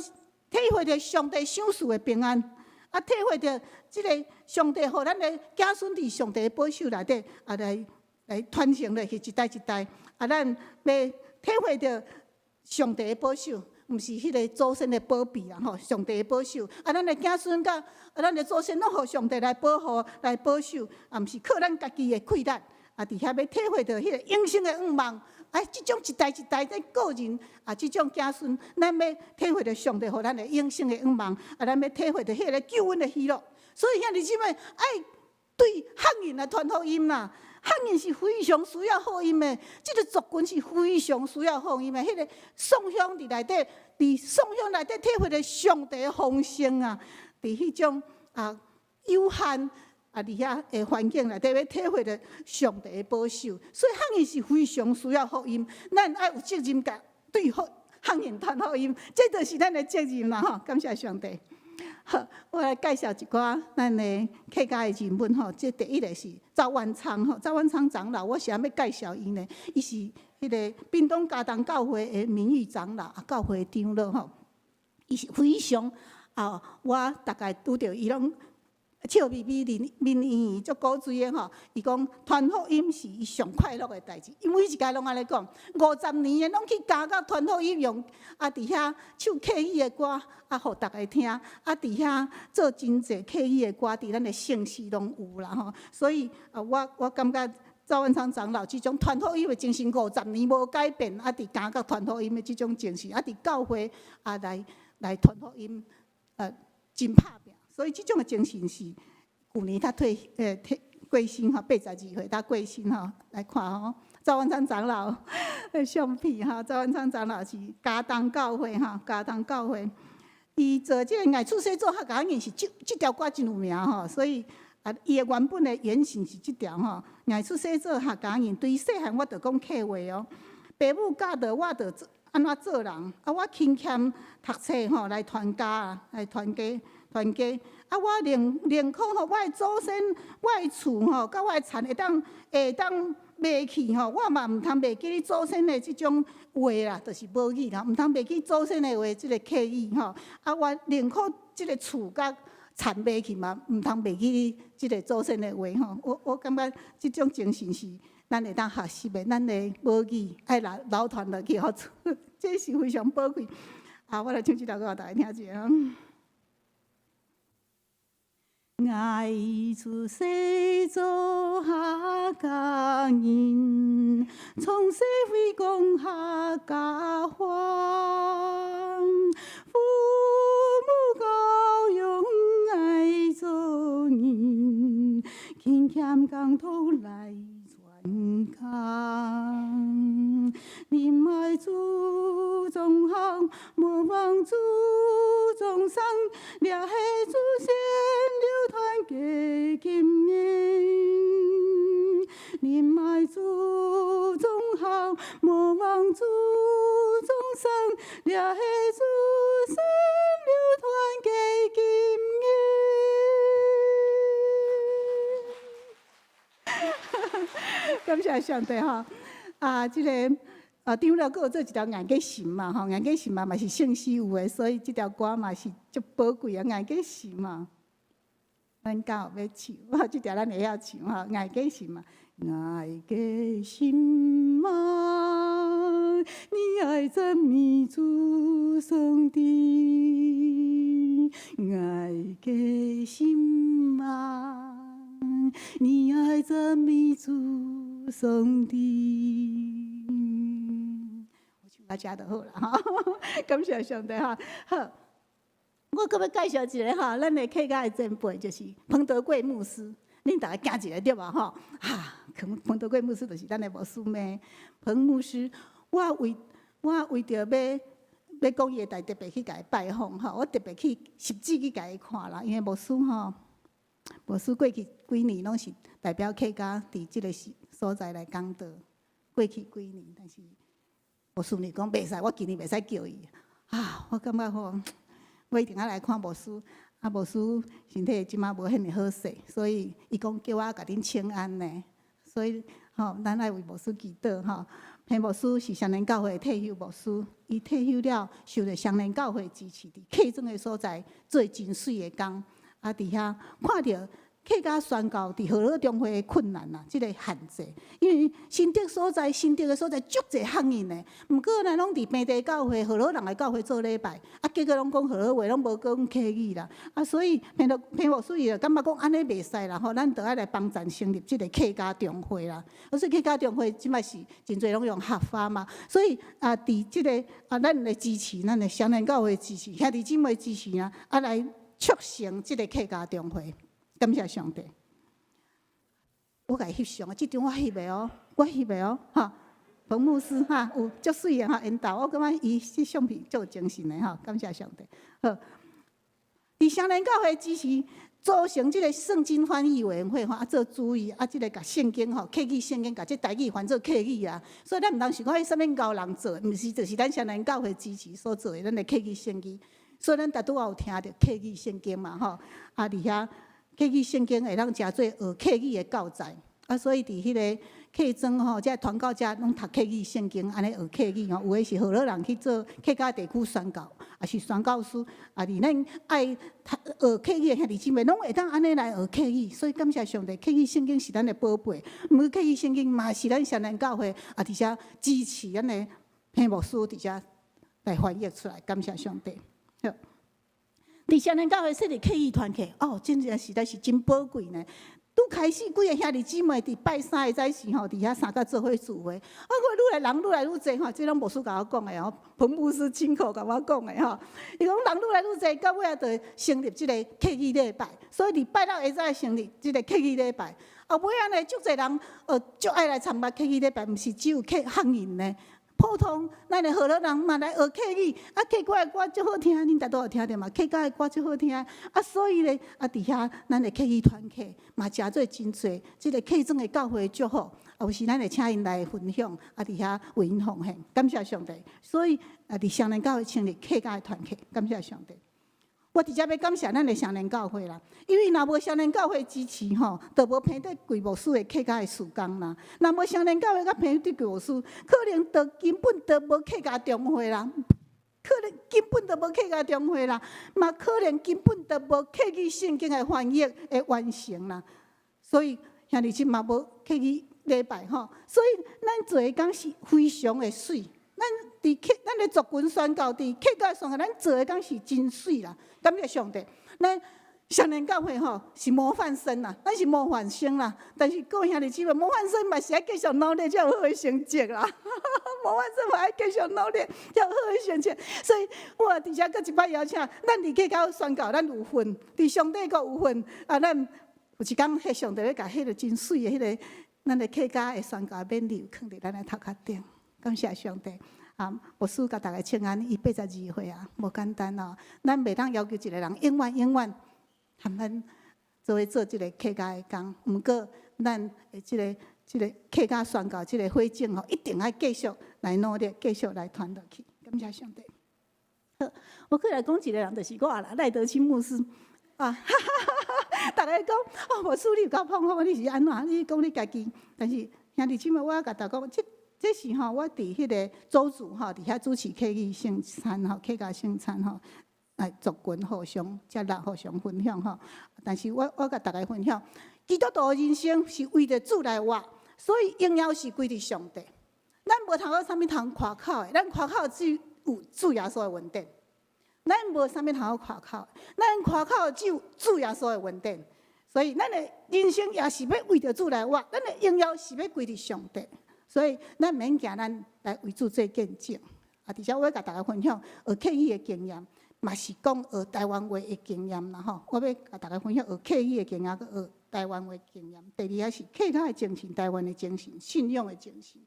體會著上帝賞賜的平安，啊，體會著這個上帝予咱的子孫佇上帝的保守內底啊來來傳承落去一代一代。啊，咱欲體會著上帝的保守，毋是彼個祖先的保庇啦吼，上帝的保守。啊，咱的子孫佮啊，咱的祖先攏予上帝來保護、來保守，啊，毋是靠咱家己的氣力。啊，佇遐欲體會著彼個永生的願望。啊，這種一代一代的個人啊，這種子孫，咱欲體會著上帝予咱的永生的願望。啊，咱欲體會著彼個救恩的喜樂。所以兄弟姊妹，愛對漢人來傳福音啦。漢人是非常需要福音的，這個族群是非常需要福音的。彼個喪鄉佇內底，佇喪鄉內底體會著上帝的豐盛啊！佇彼種啊有限啊佇遐的環境內底，欲體會著上帝的保守。所以漢人是非常需要福音，咱愛有責任共對福漢人傳福音，這就是咱的責任啦！吼，感謝上帝。好，我來介紹一寡咱的客家的人物吼。這第一个是趙萬昌吼，趙萬昌長老，我是按怎欲介紹伊呢？伊是彼个屏東嘉東教會的名譽長老，啊，教會的長老吼。伊是非常啊，我逐擺拄著伊攏笑眯眯、面面圓圓，足古錐的吼。伊講傳福音是伊上快樂的代誌，伊每一擺攏按呢講。50年的攏去加甲傳福音用，啊，佇遐唱客語的歌，啊，予逐家聽，啊，佇遐做真濟客語的歌，佇咱的聖詩攏有啦吼。所以啊，我感覺趙萬昌長老這種傳福音的精神，五十年無改變，啊，佇加甲傳福音的這種精神，啊，佇教會啊來來傳福音，真拍拚。所以這種的精神是舊年他退過身吼，82歲他過身吼，來看吼，趙萬昌長老的相片吼，趙萬昌長老是嘉東教會吼，嘉東教會，伊做這個愛出世做客家人是這這條歌真有名吼，所以啊，伊的原本的原型是這條吼，愛出世做客家人，對細漢我就講客話哦，爸母教導我著做按怎做人，啊，我勤儉讀冊吼，來傳家啊，來傳家。傳家啊！我寧寧可予我的祖先、我的厝吼，佮我的田會當賣去吼，我嘛毋通袂記祖先的這種話啦，就是母語啦，毋通袂記祖先的話，這個客語吼。啊，我寧可這個厝佮田賣去嘛，毋通袂記這個祖先的話吼。我感覺這種精神是咱會當學習的，咱的母語愛來流傳落去，予這是非常寶貴。啊，我來唱這條歌，予大家聽一下。愛出世做客家人，從細會講客家話，父母教養愛做人，勤儉工作來傳家。仁愛祖宗好，莫忘祖宗桑，掠彼祖先流傳給今年。仁愛祖宗好，莫忘祖宗桑，掠彼祖先流傳給今年。感謝上帝吼！啊，這個啊，長老閣有做一條硬過神嘛吼，硬過神嘛嘛是聖詩有的，所以這條歌嘛是足寶貴啊，硬過神嘛。咱敢有欲唱？這條咱會曉唱吼，硬過神嘛。硬過神啊，你愛讚美主上帝。硬過神啊，你愛讚美主上帝。我唱到遮就好啦，吼，感謝上帝哈。好，我閣欲介紹一个吼，咱的客家的前輩就是彭德貴牧師，恁逐家驚一下對無吼？哈，彭德貴牧師就是咱的牧師咩？彭牧師，我為著欲講伊的代，特別去共伊拜訪吼，我特別去實際去共伊看啦，因為牧師吼，牧師過去幾年攏是代表客家佇這个所在來講道，過去幾年，但是牧師呢講袂使，我今年袂使叫伊。啊，我感覺吼，我一定愛來看牧師。啊，牧師身體這馬無遐爾好勢，所以伊講叫我共恁請安呢。所以吼，咱愛為牧師祈禱吼。彭牧師是雙連教會退休牧師，伊退休了，受著雙連教會支持，佇客莊的所在做真媠的工。啊，佇遐看著客家宣教佇河洛中會的困難啦，這个限制，因為新竹所在，新竹的所在足濟漢人的，毋過咱攏佇平地教會、河洛人的教會做禮拜，啊，結果攏講河洛話，攏無講客語啦。啊，所以彭牧師伊就感覺講按呢袂使啦，吼，咱著愛來幫贊成立這个客家中會啦。啊，所以客家中會這擺是真濟攏用客話嘛，所以啊，佇這个啊，咱來支持，咱的雙連教會支持，兄弟姊妹支持啊，啊來促成這个客家中會。感謝上帝，我共伊翕相啊，這張我翕的哦，我翕的哦，哈，彭牧師哈，有足媠的哈，緣投，我感覺伊這相片足有精神的哈，感謝上帝。好，佇雙連教會支持組成這个聖經翻譯委員會吼，啊做主意，啊這个共聖經吼，客語聖經共這台語翻做客語啊，所以咱毋通想講彼啥物𠢕人做，毋是，就是咱雙連教會支持所做的，咱的客語聖經。所以咱逐拄仔有聽著客語聖經嘛吼，啊佇遐。客語聖經會當誠做學客語的教材，啊，所以佇彼个客莊吼，這傳教者攏讀客語聖經，按呢學客語吼。有的是河洛人去做客家地區宣教，抑是宣教師，啊，佇咱愛讀學客語的兄弟姊妹，攏會當按呢來學客語。所以感謝上帝，客語聖經是咱的寶貝。毋過客語聖經嘛是咱雙連教會啊，佇遮支持咱的彭牧師佇遮來翻譯出來。感謝上帝。好。佇雙連教會設立客語團契，哦，真正實在是真寶貴呢。拄開始幾个兄弟姊妹佇拜三的早時吼，佇遐三角做伙聚會，啊，我愈來人愈來愈濟吼，這攏牧師共我講的吼，彭牧師親口共我講的吼。伊講人愈來愈濟，到尾仔就成立這个客語禮拜，所以佇拜六下早成立這个客語禮拜。後尾仔呢，足濟人足愛來參加客語禮拜，毋是只有客漢人呢。普通咱的河洛人嘛來學客語，啊，客家的歌足好聽，恁逐都有聽著嘛？客家的歌足好聽，啊，所以咧，啊，佇遐咱的客語團契嘛，誠做真濟，這个客莊的教會祝福，啊，有時咱會請𪜶來分享，啊，佇遐為𪜶奉獻，感謝上帝。所以啊，佇雙連教會成立客家的團契，感謝上帝。我佇遮欲感謝咱的雙連教會啦，因為若無雙連教會支持吼，就無彭德貴牧師的客家的事工啦。若無雙連教會佮彭德貴牧師，可能就根本就無客家中會啦，可能根本就無客家中會啦，嘛可能根本就無客語聖經的翻譯的完成啦。所以兄弟姊妹嘛無客語禮拜吼，所以咱做的工是非常的媠。咱佇客，咱的族群宣教，佇客家宣教，咱做的工是真媠啦。感謝上帝，咱雙連教會吼是模範生啦，咱是模範生啦。但是各位兄弟姊妹，模範生嘛是愛繼續努力才有好的成績啦。模範生嘛愛繼續努力才有好的成績。所以我佇遮閣一擺邀請，咱佇客家宣教，咱有份，佇上帝閣有份。啊，咱有一工，彼上帝欲共彼个真媠的彼个，咱的客家的宣教勉勵，囥佇咱的頭殼頂。感謝上帝。啊，牧師共逐家請安，伊82歲啊，無簡單哦。咱袂當要求一个人永遠永遠含咱做伙做這个客家的工，毋過咱的這个客家宣教這个火種吼，一定愛繼續來努力，繼續來傳落去。感謝上帝。好，我閣來講一个人，就是我啦，賴德清牧師啊，哈哈哈！逐家講哦，牧師你有夠胖好，你是按怎？你講你家己，但是兄弟姊妹，我共大家講，這是吼，我佇彼个組組吼，佇遐主持客語聖餐吼，客家聖餐吼，來族群互相接納、互相分享吼。但是我共大家分享，基督徒的人生是為著主來活，所以榮耀是歸佇上帝。咱無通有啥物通誇口的，咱誇口只有主耶穌的恩典。咱無啥物通好誇口，咱誇口只有主耶穌的恩典。所以，咱的人生也是欲為著主來活，咱的榮耀是欲歸佇上帝。所以，咱毋免驚，咱來為主做見證。啊，佇遮我欲共大家分享學客語的經驗。嘛是講學台灣話的經驗啦吼。我欲共大家分享學客語的經驗，閣學台灣話經驗。第二個是客家的精神、台灣的精神、信仰的精神。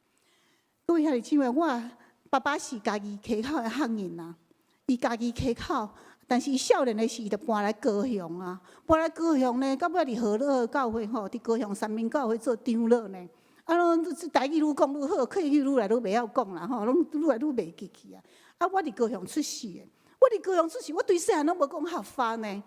各位兄弟姊妹，我爸爸是嘉義溪口的客人啊，伊嘉義溪口，但是伊少年的時就搬來高雄啊，搬來高雄呢，到尾佇河洛教會吼，佇高雄三民教會做長老呢。啊，攏台語愈講愈好，客語愈來愈袂曉講啦吼，攏愈來愈袂記去啊。啊，我佇高雄出世的，我佇高雄出世，我對細漢攏無講客話呢。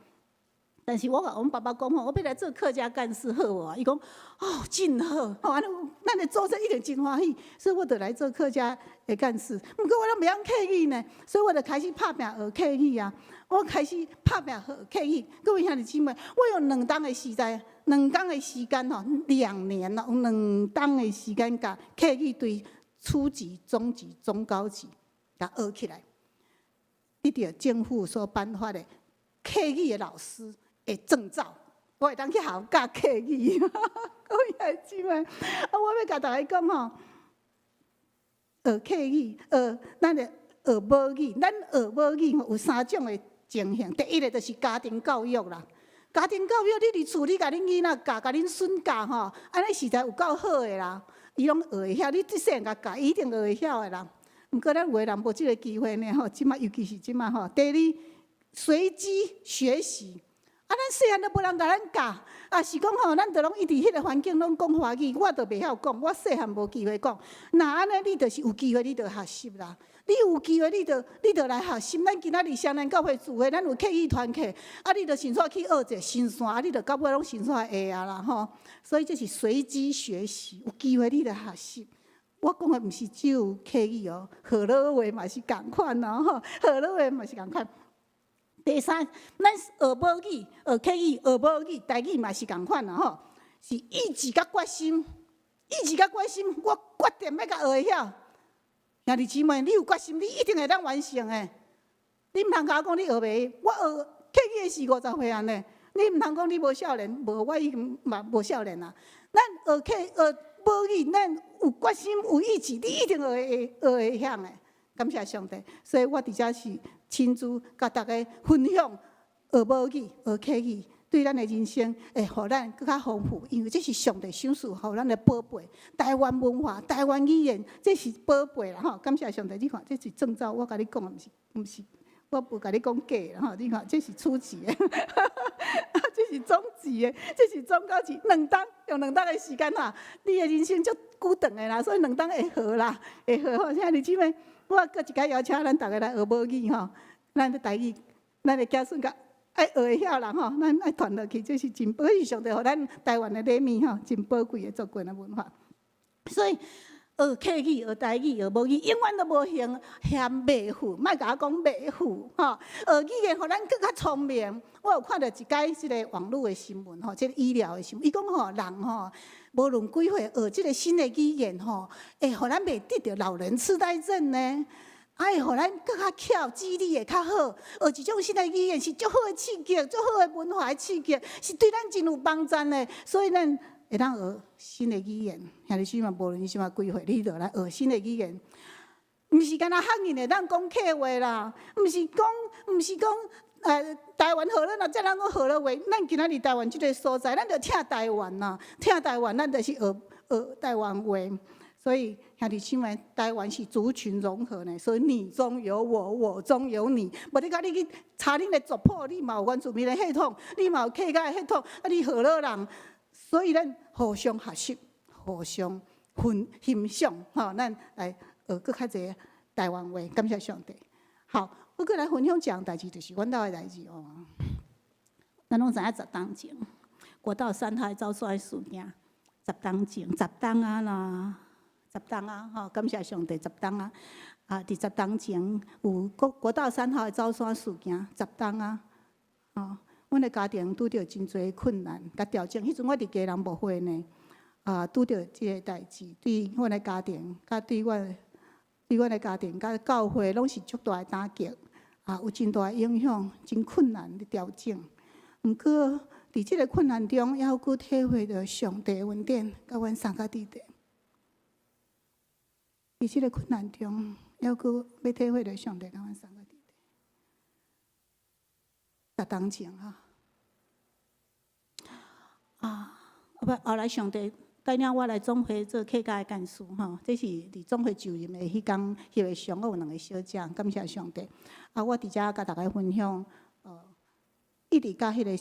但是我共阮爸爸講吼，我欲來做客家幹事好無？伊講哦，真好，吼，按呢咱的祖先一定真歡喜，所以我就來做客家的幹事。毋過我攏袂曉客語呢，所以我就開始拍拼學客語啊。我開始拍拼學客語。各位兄弟姊妹，我用兩冬的時間，兩工的時間吼，2年咯，用兩冬的時間，共客語對初級、中級、中高級，共學起來。得著政府所頒發的客語的老師的證照，我會當去學校教客語。各位兄弟姊妹，啊，我欲共大家講吼，學客語，學咱的學母語，咱學母語吼有三種的情形。第一个就是家庭教育啦，家庭教育，你佇厝你共恁囡仔教，共恁孫教吼，按呢實在有夠好的啦，伊攏學會曉。你這細漢共教，伊一定學會曉的啦。毋過咱有的人無這个機會呢吼，這擺尤其是這擺吼。第二，隨機學習。啊，咱細漢都無人共咱教，啊是講吼，咱就攏一直彼个環境攏講華語，我就袂曉講，我細漢無機會講。若按呢，你就是有機會，你就學習啦。你有機會，你就來學習。咱今仔日雙南教會聚會，咱有客語團契，啊，你就先煞去學者新山，啊，你就到尾攏先煞會啊啦吼。所以這是隨機學習，有機會你就學習。我講的毋是只有客語哦，河洛話嘛是仝款哦，吼，河洛話嘛是仝款。第三，咱學母語、學客語、學母語，台語嘛是仝款啦吼，是意志佮決心，意志佮決心，我決定欲共學會曉。兄弟姊妹，你有決心，你一定會當完成的。你毋通共我講你學袂，我學客語的時50歲按呢，你毋通講你無少年，無我已經嘛無少年啊。咱學客學母語，咱有決心、有意志，你一定學會學會曉的。感謝上帝，所以我佇遮是親自共大家分享學母語、學客語，對咱的人生會予咱閣較豐富，因為這是上帝賞賜予咱的寶貝。台灣文化、台灣語言，這是寶貝啦吼！感謝上帝，你看這是證照，我共你講的，毋是毋是，我無共你講假的吼。你看這是初級的，這是中級的，這是中高級。兩冬用兩冬的時間哈，你的人生足久長的啦，所以兩冬會好啦，會好吼。兄弟姊妹，我閣一擺邀請咱逐家來學母語吼，咱的台語，咱的子孫閣愛學會曉啦吼，咱愛傳落去，這是真寶，是上帝予咱台灣的禮物吼，真寶貴的族群的文化。所以學客語、學台語、學母語，永遠都無嫌嫌袂富，莫共我講袂富吼。學語言予咱閣較聰明。我有看著一擺這个網路的新聞吼，這个醫療的新聞，伊講吼人吼，無論幾歲學這个新的語言吼，會予咱袂得著老人痴呆症呢。啊，會予咱閣較巧，記憶力會較好。學一種新的語言是足好的刺激，足好的文化的刺激，是對咱真有幫助的。所以咱會當學新的語言，兄弟姊妹，無論你這擺幾歲，你就來學新的語言。毋是干焦客人會當講客話啦，毋是講，毋是講，台灣河洛若這人講河洛話，咱今仔日台灣這个所在，咱就疼台灣啦，疼台灣，咱就是學學台灣話。所以兄弟姊妹，台灣是族群融合呢，所以你中有我，我中有你。無你講你去查恁的族譜，你嘛有原住民的血統，你嘛有客家的血統，啊，你河洛人，所以咱互相學習，互相分欣賞，吼，咱來學閣較濟台灣話。感謝上帝。好，我閣來分享一項代誌，就是阮兜的代誌哦。咱攏知影十冬前，國道三號走煞事件，十冬前，十冬啊啦。十冬啊，吼！感謝上帝，十冬啊！啊，佇十冬前有國國道三號的走山事件，十冬啊，吼！阮的家庭拄著真濟困難佮挑戰。彼陣我佇基隆牧會呢，啊，拄著這个代誌，對阮的家庭，佮對我，對阮的家庭佮教會，攏是足大的打擊，啊，有真大的影響，真困難的調整。毋過，佇這个困難中，猶閣體會著上帝的恩典，佮阮相佮佇咧。佇這个困難中，猶閣欲體會著上帝共阮相佮佇咧。10冬前吼。啊，不，後來上帝帶領我來總會做客家的幹事吼，這是佇總會就任的彼工，翕的相，我有兩個小姐，感謝上帝。啊，我佇遮共大家分享，一直到彼個，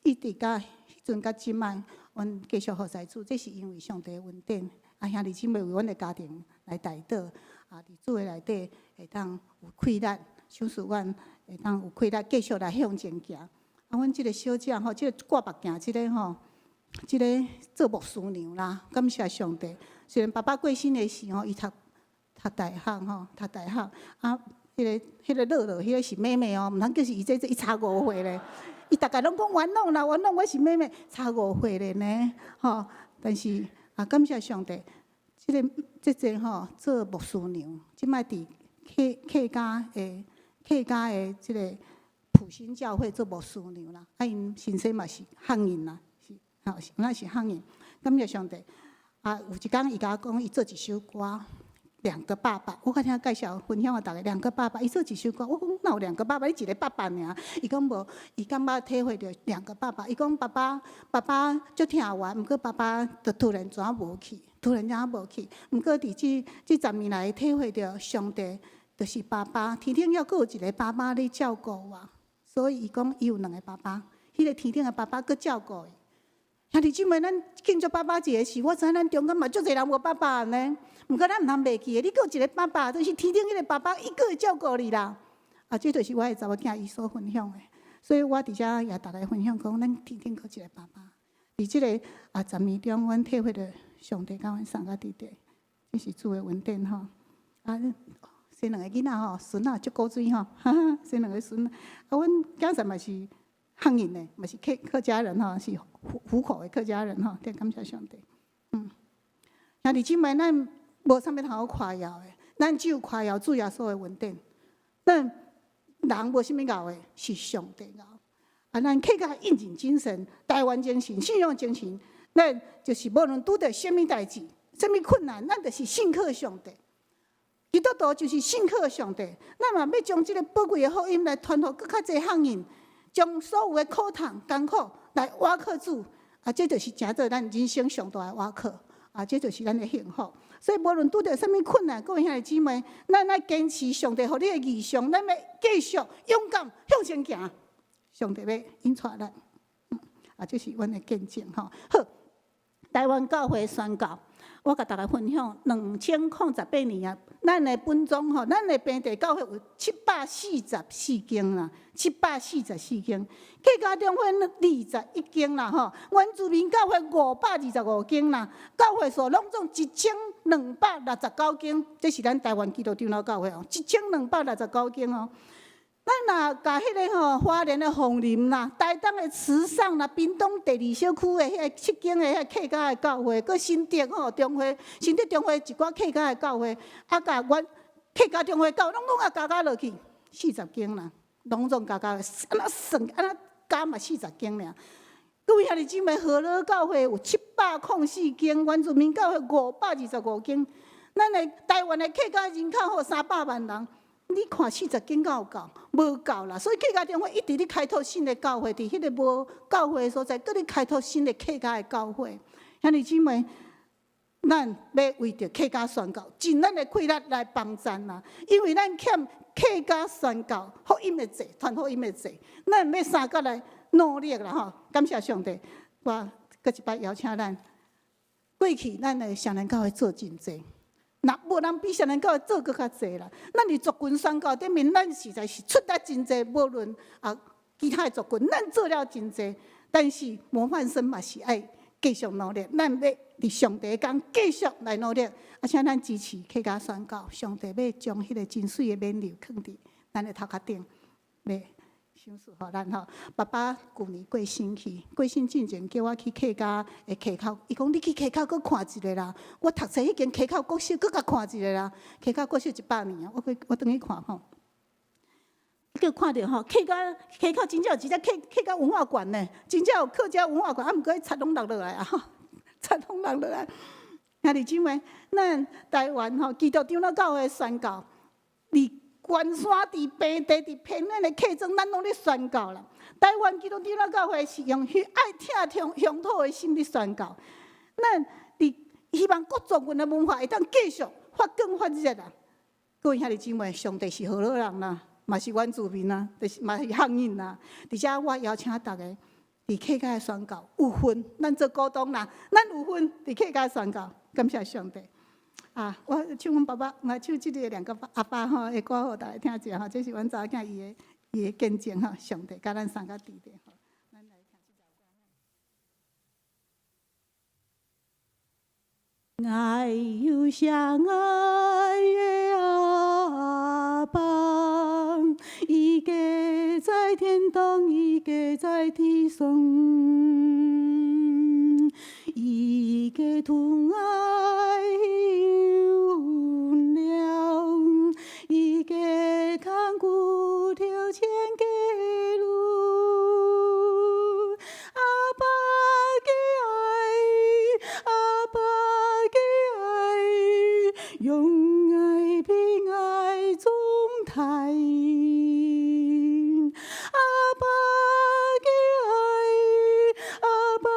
一直到彼陣到這擺，阮繼續服侍主，這是因為上帝的恩典。啊，兄弟姊妹為阮的家庭來代禱，啊，佇主的內底會當有氣力，賞賜阮會當有氣力繼續來向前行。啊，阮這個小姐吼，這個掛目鏡這個吼，這個做牧師娘啦，感謝上帝。雖然爸爸過身的時吼，伊讀大學吼，讀大學啊，彼個樂樂，彼個是妹妹哦，毋通叫是伊這伊差5歲咧。伊逐家攏講冤枉啦，冤枉，我是妹妹，差五歲咧呢，吼。但是啊，感謝上帝，這個姐姐吼做牧師娘，這擺佇客家的這個埔心教會做牧師娘啦。啊，𪜶先生嘛是漢人啦。吼，那是漢人，感謝上帝。啊，有一工伊共我講，伊做一首歌，《兩個爸爸》。我較聽介紹分享予逐家，兩個爸爸，伊做一首歌。我講哪有兩個爸爸？你一個爸爸爾。伊講無，伊感覺體會著兩個爸爸。伊講爸爸，爸爸足疼我，毋過爸爸就突然怎無去，突然間無去。毋過佇這10年來體會著上帝就是爸爸，天頂猶閣有一個爸爸咧照顧我。所以伊講伊有兩個爸爸，彼個天頂的爸爸閣照顧伊。兄弟姊妹，咱慶祝爸爸節的時，我知影咱中間嘛足濟人無爸爸呢。毋過咱毋通袂記得，你閣有一個爸爸，就是天頂彼個爸爸，伊閣會照顧你啦。啊，這就是我的查某囝伊所分享的。所以我佇遮也逐家分享講，咱天頂閣有一個爸爸。佇這個啊10年中，阮體會著上帝共阮送到佇這，這是主的恩典吼。啊，生兩個囡仔吼，孫仔足古錐吼，哈哈，生兩個孫。啊，阮囝婿嘛是漢人呢，嘛是客家人吼，是湖口的客家人吼，得感謝上帝。兄弟姊妹，咱無啥物通好誇耀的，咱只有誇耀主耶穌的恩典。咱人無啥物𠢕的，是上帝𠢕。啊，咱客家應景精神、台灣精神、信仰精神，咱就是無論拄著啥物代誌、啥物困難，咱就是信靠上帝。基督徒就是信靠上帝。咱嘛欲將這個寶貴的福音來傳予閣較濟漢人，將所有的苦痛艱苦來倚靠主。啊，這就是成做咱人生上大的倚靠。啊，這就是咱的幸福。所以無論拄著啥物困難，各位兄弟姊妹，咱愛堅持上帝予你的異象，咱欲繼續勇敢向前行。上帝欲引帶咱，啊，這是阮的見證吼。好，台灣教會宣教，我共大家分享，2018年啊，咱的本宗吼，咱的平地教會有744間啦，七百四十四間。客家中會21間啦，吼，原住民教會525間啦，教會數攏總1269間，這是咱台灣基督長老教會哦，1269間哦。咱若共彼個吼，花蓮的鳳林啦，台東的池上啦，屏東第二小區的彼個七間的彼個客家的教會，閣新竹吼中會，新竹中會一寡客家的教會，啊，共阮客家中會教攏總啊加加落去，40間啦，攏總加加，按怎算按怎加嘛四十間爾。各位兄弟姊妹，和樂教會有704間，原住民教會525間，咱的台灣的客家人口吼300萬人。你看四十間敢有夠？無夠啦，所以客家中會一直咧開拓新的教會，佇彼個無教會的所在，閣咧開拓新的客家的教會。兄弟姊妹，咱欲為著客家宣教，盡咱的氣力來幫贊啦。因為咱欠客家宣教福音的債，傳福音的債，咱欲相佮來努力啦吼。感謝上帝，我閣一擺邀請咱過去，咱的雙連教會做真濟。若無人比雙連教會做閣較濟啦。咱佇族群宣教頂面，咱實在是出力真濟。無論啊，其他的族群，咱做了真濟。但是模範生嘛是愛繼續努力，咱欲佇上帝工繼續來努力。啊，請咱支持客家宣教，上帝欲將彼個真媠的勉勵囥佇咱的頭殼頂，欲賞賜予咱吼。爸爸舊年過身去，過身進前叫我去客家的溪口，伊講你去溪口閣看一下啦。我讀冊彼間溪口國小閣共看一下啦。溪口國小100年啊，我去我轉去看吼。閣看著吼，客家溪口真正有一隻客家文化館呢，真正有客家文化館，啊，毋過賊攏落落來啊，賊攏落落來。兄弟姊妹，咱台灣吼基督長老教會宣教，佇關山、佇平地、佇偏遠的客莊，咱攏咧宣告啦。台灣基督長老教會是用愛疼痛鄉土的心咧宣告。咱佇希望各族群的文化會當繼續發光發熱啊！各位兄弟姊妹，上帝是河洛人啦，嘛是原住民啊，就是嘛是漢人啦。佇遮我邀請逐家佇客家的宣告有份，咱做股東啦，咱有份佇客家宣告，感謝上帝。啊，我唱阮爸爸，我唱這个兩個阿爸吼的歌，予大家聽一下吼。這是阮查某囝伊的見證吼，上帝佮咱三個弟弟吼。咱來聽這首歌。愛有相愛的阿爸，一個在天堂，一個在地上，一個疼愛有了，一個看顧著千家路。阿爸的愛，阿爸的愛，用愛平愛總台。阿爸的愛，阿爸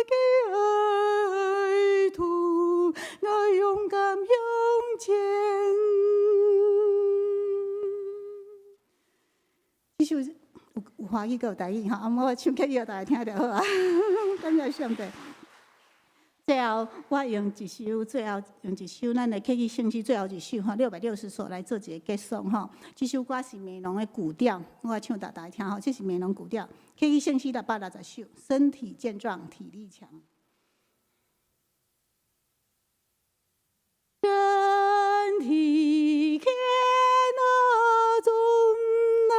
的愛，圖愛勇敢向前。這首有華語閣有台語吼，啊，我唱客語予大家聽就好啊。感謝上帝。最後，我用一首，最後用一首咱的客語聖詩最後一首吼，660首來做一個結束吼。這首歌是美濃的古調，我唱予大家聽吼。這是美濃古調，客語聖詩660首，身體健壯，體力強。身體健壯來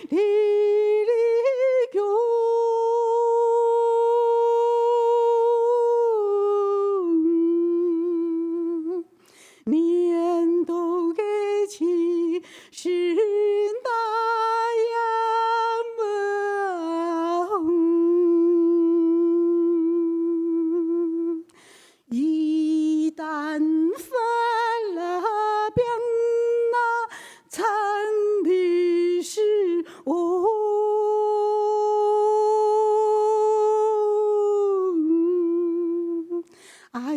體力強，年頭的氣勢那樣猛，一旦發了病，那慘的是哦，愛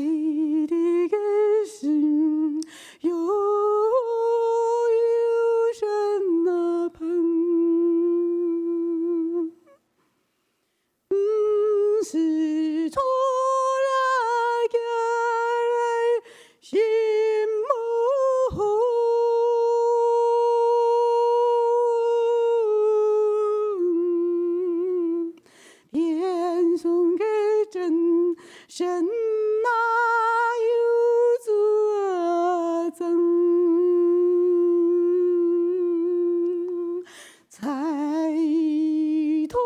的個心又有什麼盼？毋是錯了家來心無天上的真神哪有作證？財土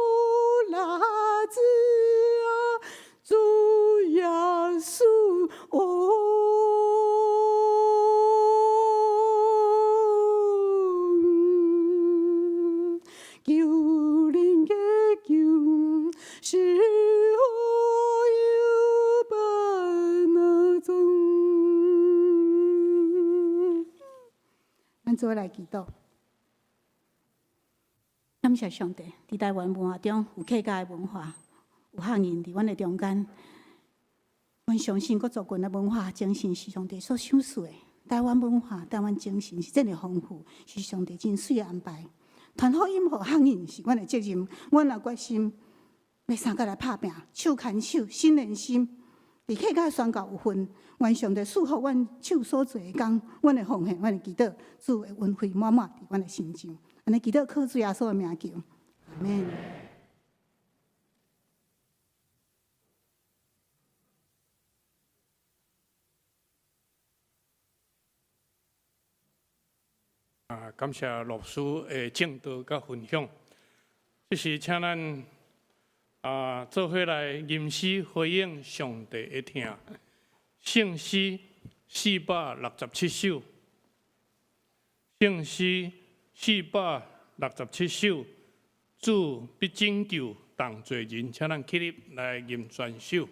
拉子啊，主耶穌哦，救人的救是何有不能總？咱做伙來祈禱。感謝上帝，佇台灣文化中有客家的文化，有漢人佇阮的中間。阮相信各族群的文化精神是上帝所賞賜的。台灣文化、台灣精神是真的豐富，是上帝真媠的安排。傳福音予漢人是阮的責任，阮若決心欲相共來拍拚，手牽手，心連心，佇客家宣教有份，願上帝賜福阮手所做的工，阮的奉獻，阮的祈禱，主會恩惠滿滿佇阮的身上。按呢祈禱靠主耶穌的名求，阿們。啊，感謝老師的證道佮分享。這是請咱啊做伙來吟詩回應上帝的疼。聖詩467首，聖詩467首，主必拯救同罪人，請咱起立來吟全首。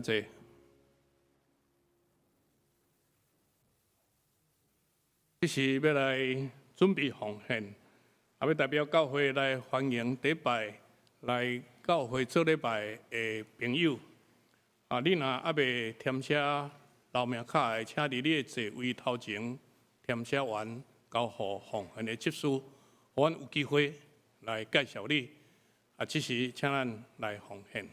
請坐。這時欲來準備奉獻，也欲代表教會來歡迎第一擺來教會做禮拜的朋友。啊，你若猶未填寫留名卡的，請佇你的座位頭前填寫完，交予奉獻的執事，予阮有機會來介紹你。啊，這時請咱來奉獻。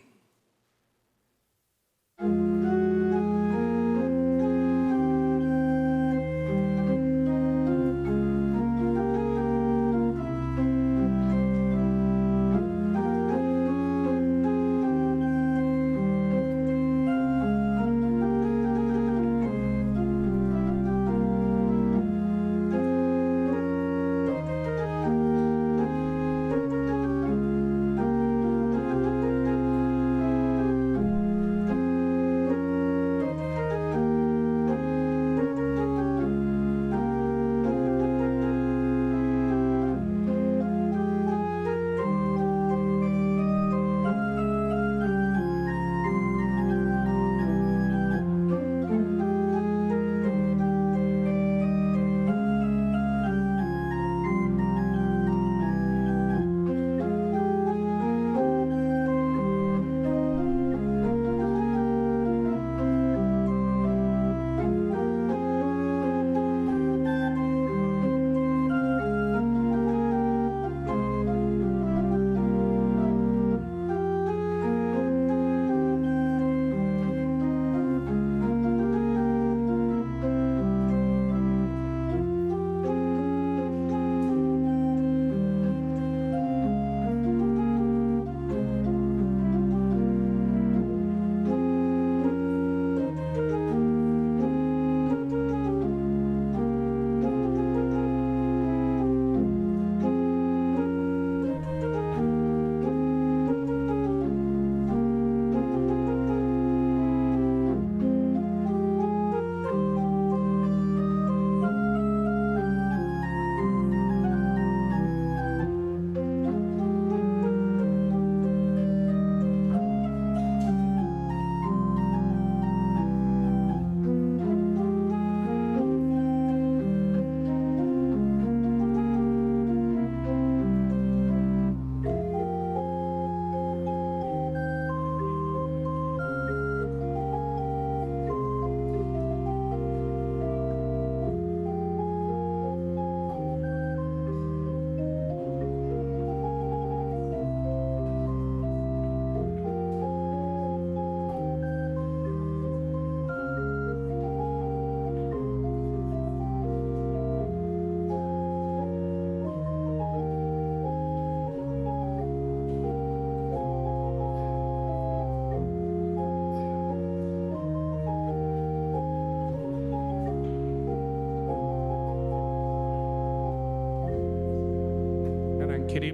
起立。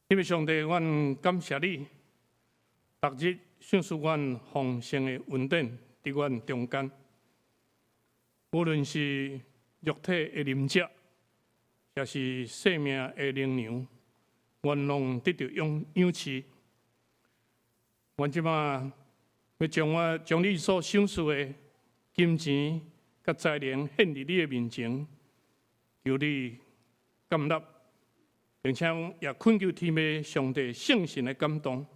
天父上帝，阮感謝你，逐日賞賜阮豐盛的恩典佇阮中間。無論是肉體的飲食，抑是生命的靈糧，阮攏得著養養飼。阮這馬欲將我將你所賞賜的金錢佮財能獻佇你的面前，求你接納，並且也懇求天父上帝聖神的感動，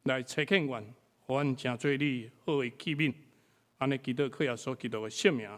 來差遣阮，予阮成做你好的器皿。按呢祈禱，靠耶穌基督的聖名。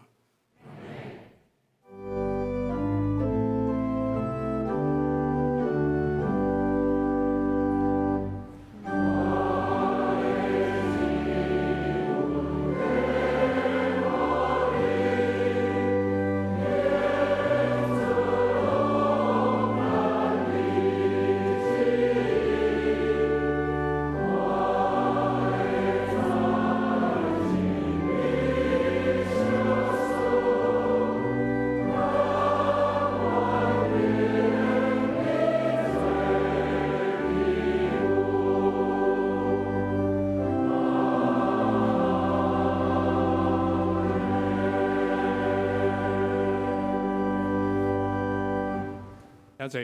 請坐。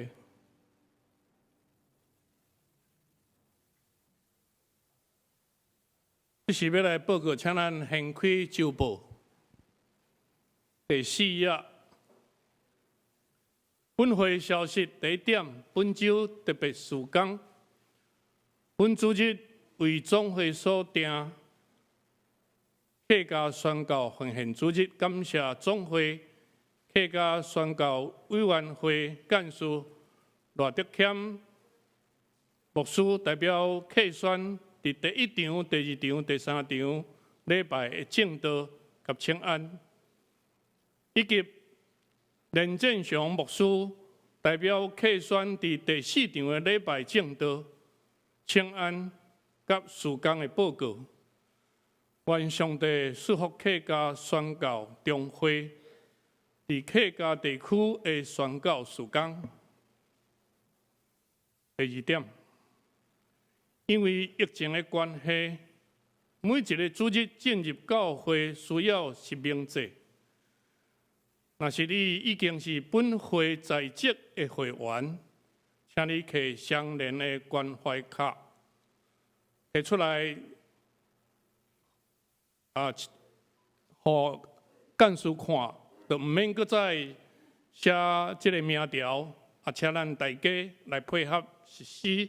這是欲來報告，請咱掀開週報第四頁。本會消息第一點，本週特別事工，本主日為總會所訂客家宣教奉獻主日，感謝總會客家宣教委員會幹事賴德謙牧師代表客宣，佇第一場、第二場、第三場禮拜的證道佮請安，以及連振雄牧師代表客宣佇第四場的禮拜證道、請安佮事工的報告。願上帝賜福客家宣教中會佇客家地區的宣教事工。第二點，因為疫情的關係，每一个主日進入教會需要實名制。若是你已經是本會在職的會員，請你提相連的關懷卡提出來，啊，予幹事看，就毋免閣再寫這个名條，啊，請咱大家來配合實施。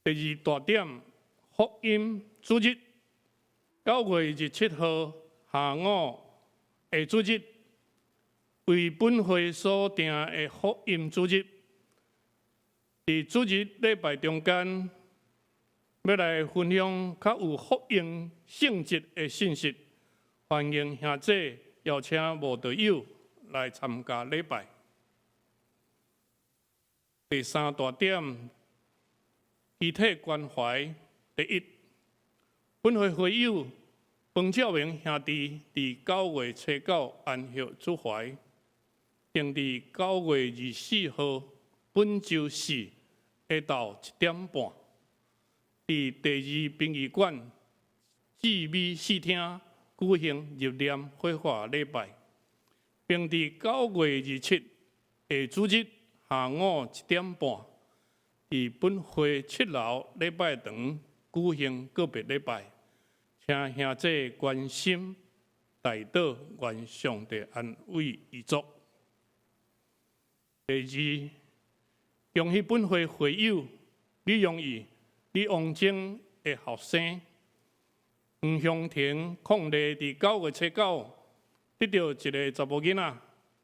第二大點，福音主日，9月27號下午下主日，為本會所訂的福音主日，佇主日禮拜中間，欲來分享較有福音性質的信息，歡迎兄弟邀請慕道友來參加禮拜。第三大點，肢體關懷。第一，本會會友彭照明兄弟佇9月初9安息主懷，定佇9月24號本週四下晝1點半，佇第二殯儀館至美四廳舉行入殮火化禮拜，並佇9月27下主日下午1點半，佇本會七樓禮拜堂舉行告別禮拜，請兄弟關心代禱，願上帝安慰遺族。第二，恭喜本會會友李榮義、李王晶的後生黃香婷伉儷佇9月初9得著一个查某囡仔，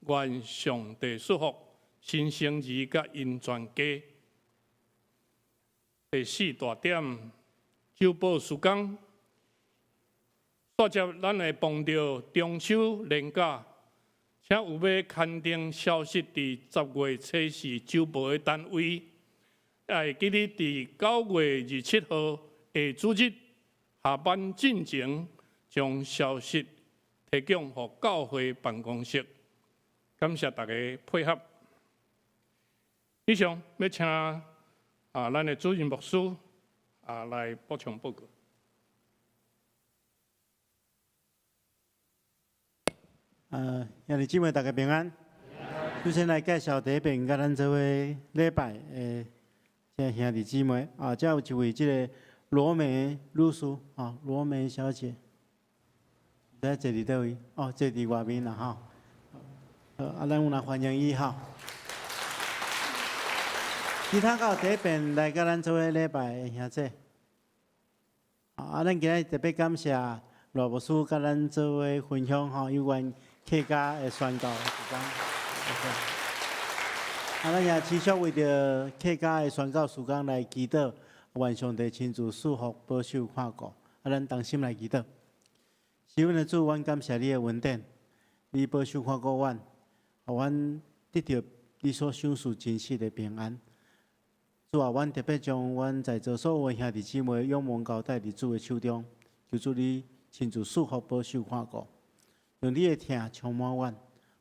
願上帝賜福新生兒佮𪜶全家。第四大點，週報事工，煞接咱會逢著中秋連假，請有欲刊登消息佇10月初四週報的單位，愛記得佇9月27號下主日下班進前，將消息提供予教會辦公室。感謝大家配合。以上欲請啊，咱的主任牧師啊來補充報告。兄弟姊妹，大家平安。首先來介紹第一遍佮咱做伙禮拜的這兄弟姊妹啊，這有一位這个羅梅女士啊，羅梅小姐，毋知坐佇佗位？哦，坐佇外面啦吼。啊，咱有來歡迎伊吼。其他閣有第一遍來佮咱做伙禮拜的兄弟，啊，咱今日特別感謝賴牧師佮咱做伙分享吼有關客家的宣教事工。啊，咱也持續為著客家的宣教事工來祈禱，願上帝親自賜福、保守、看顧。啊，咱同心來祈禱。是阮的主，阮感謝你的恩典，你保守看顧阮，予阮得著你所賞賜真實的平安。主啊，阮特別將阮在座所有兄弟姊妹仰望交代佇主的手中，求主你親自賜福、保守、看顧，用你的疼充滿阮，予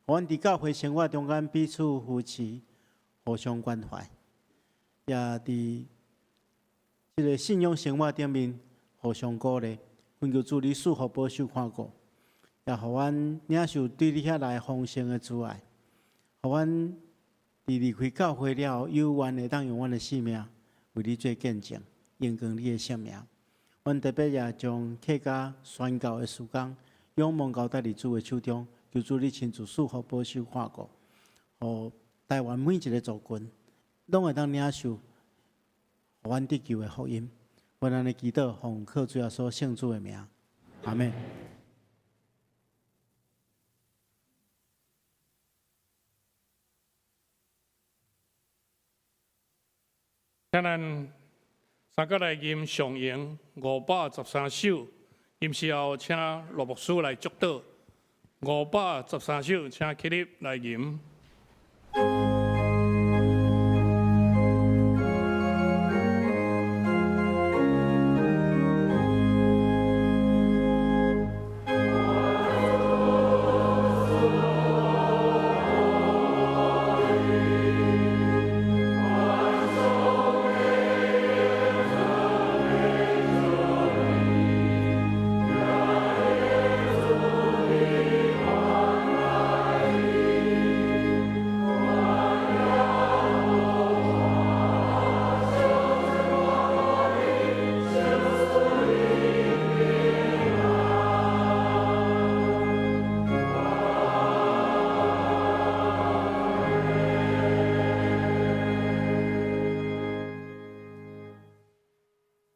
阮佇教會生活中間彼此扶持、互相關懷，也佇這个信仰生活頂面互相鼓勵。懇求主你賜福、保守、看顧，也予阮領受對你遐來豐盛的慈愛，予阮佇離開教會了後，有緣會當用阮的性命為你做見證，榮光你的聖名。阮特別也將客家宣教的事工，仰望交佇主的手中，求主你親自賜福保守看顧，予台灣每一个族群，攏會當領受，予阮得救的福音。阮按呢祈禱，奉靠主耶穌聖子的名，阿們。請咱三個來吟上詠513首，吟詩後請羅牧師來祝禱。513首，請起立來吟。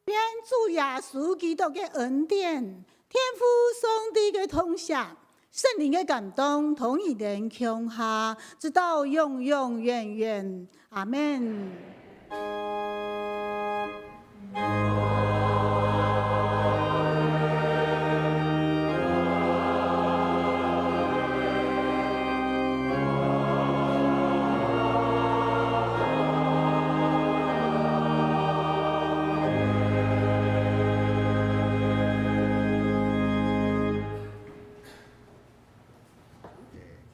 願主耶穌基督的恩典、天父上帝的疼惜、聖靈的感動，同與恁共下，直到永永遠遠。阿們。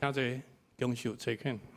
請坐，享受坐肯。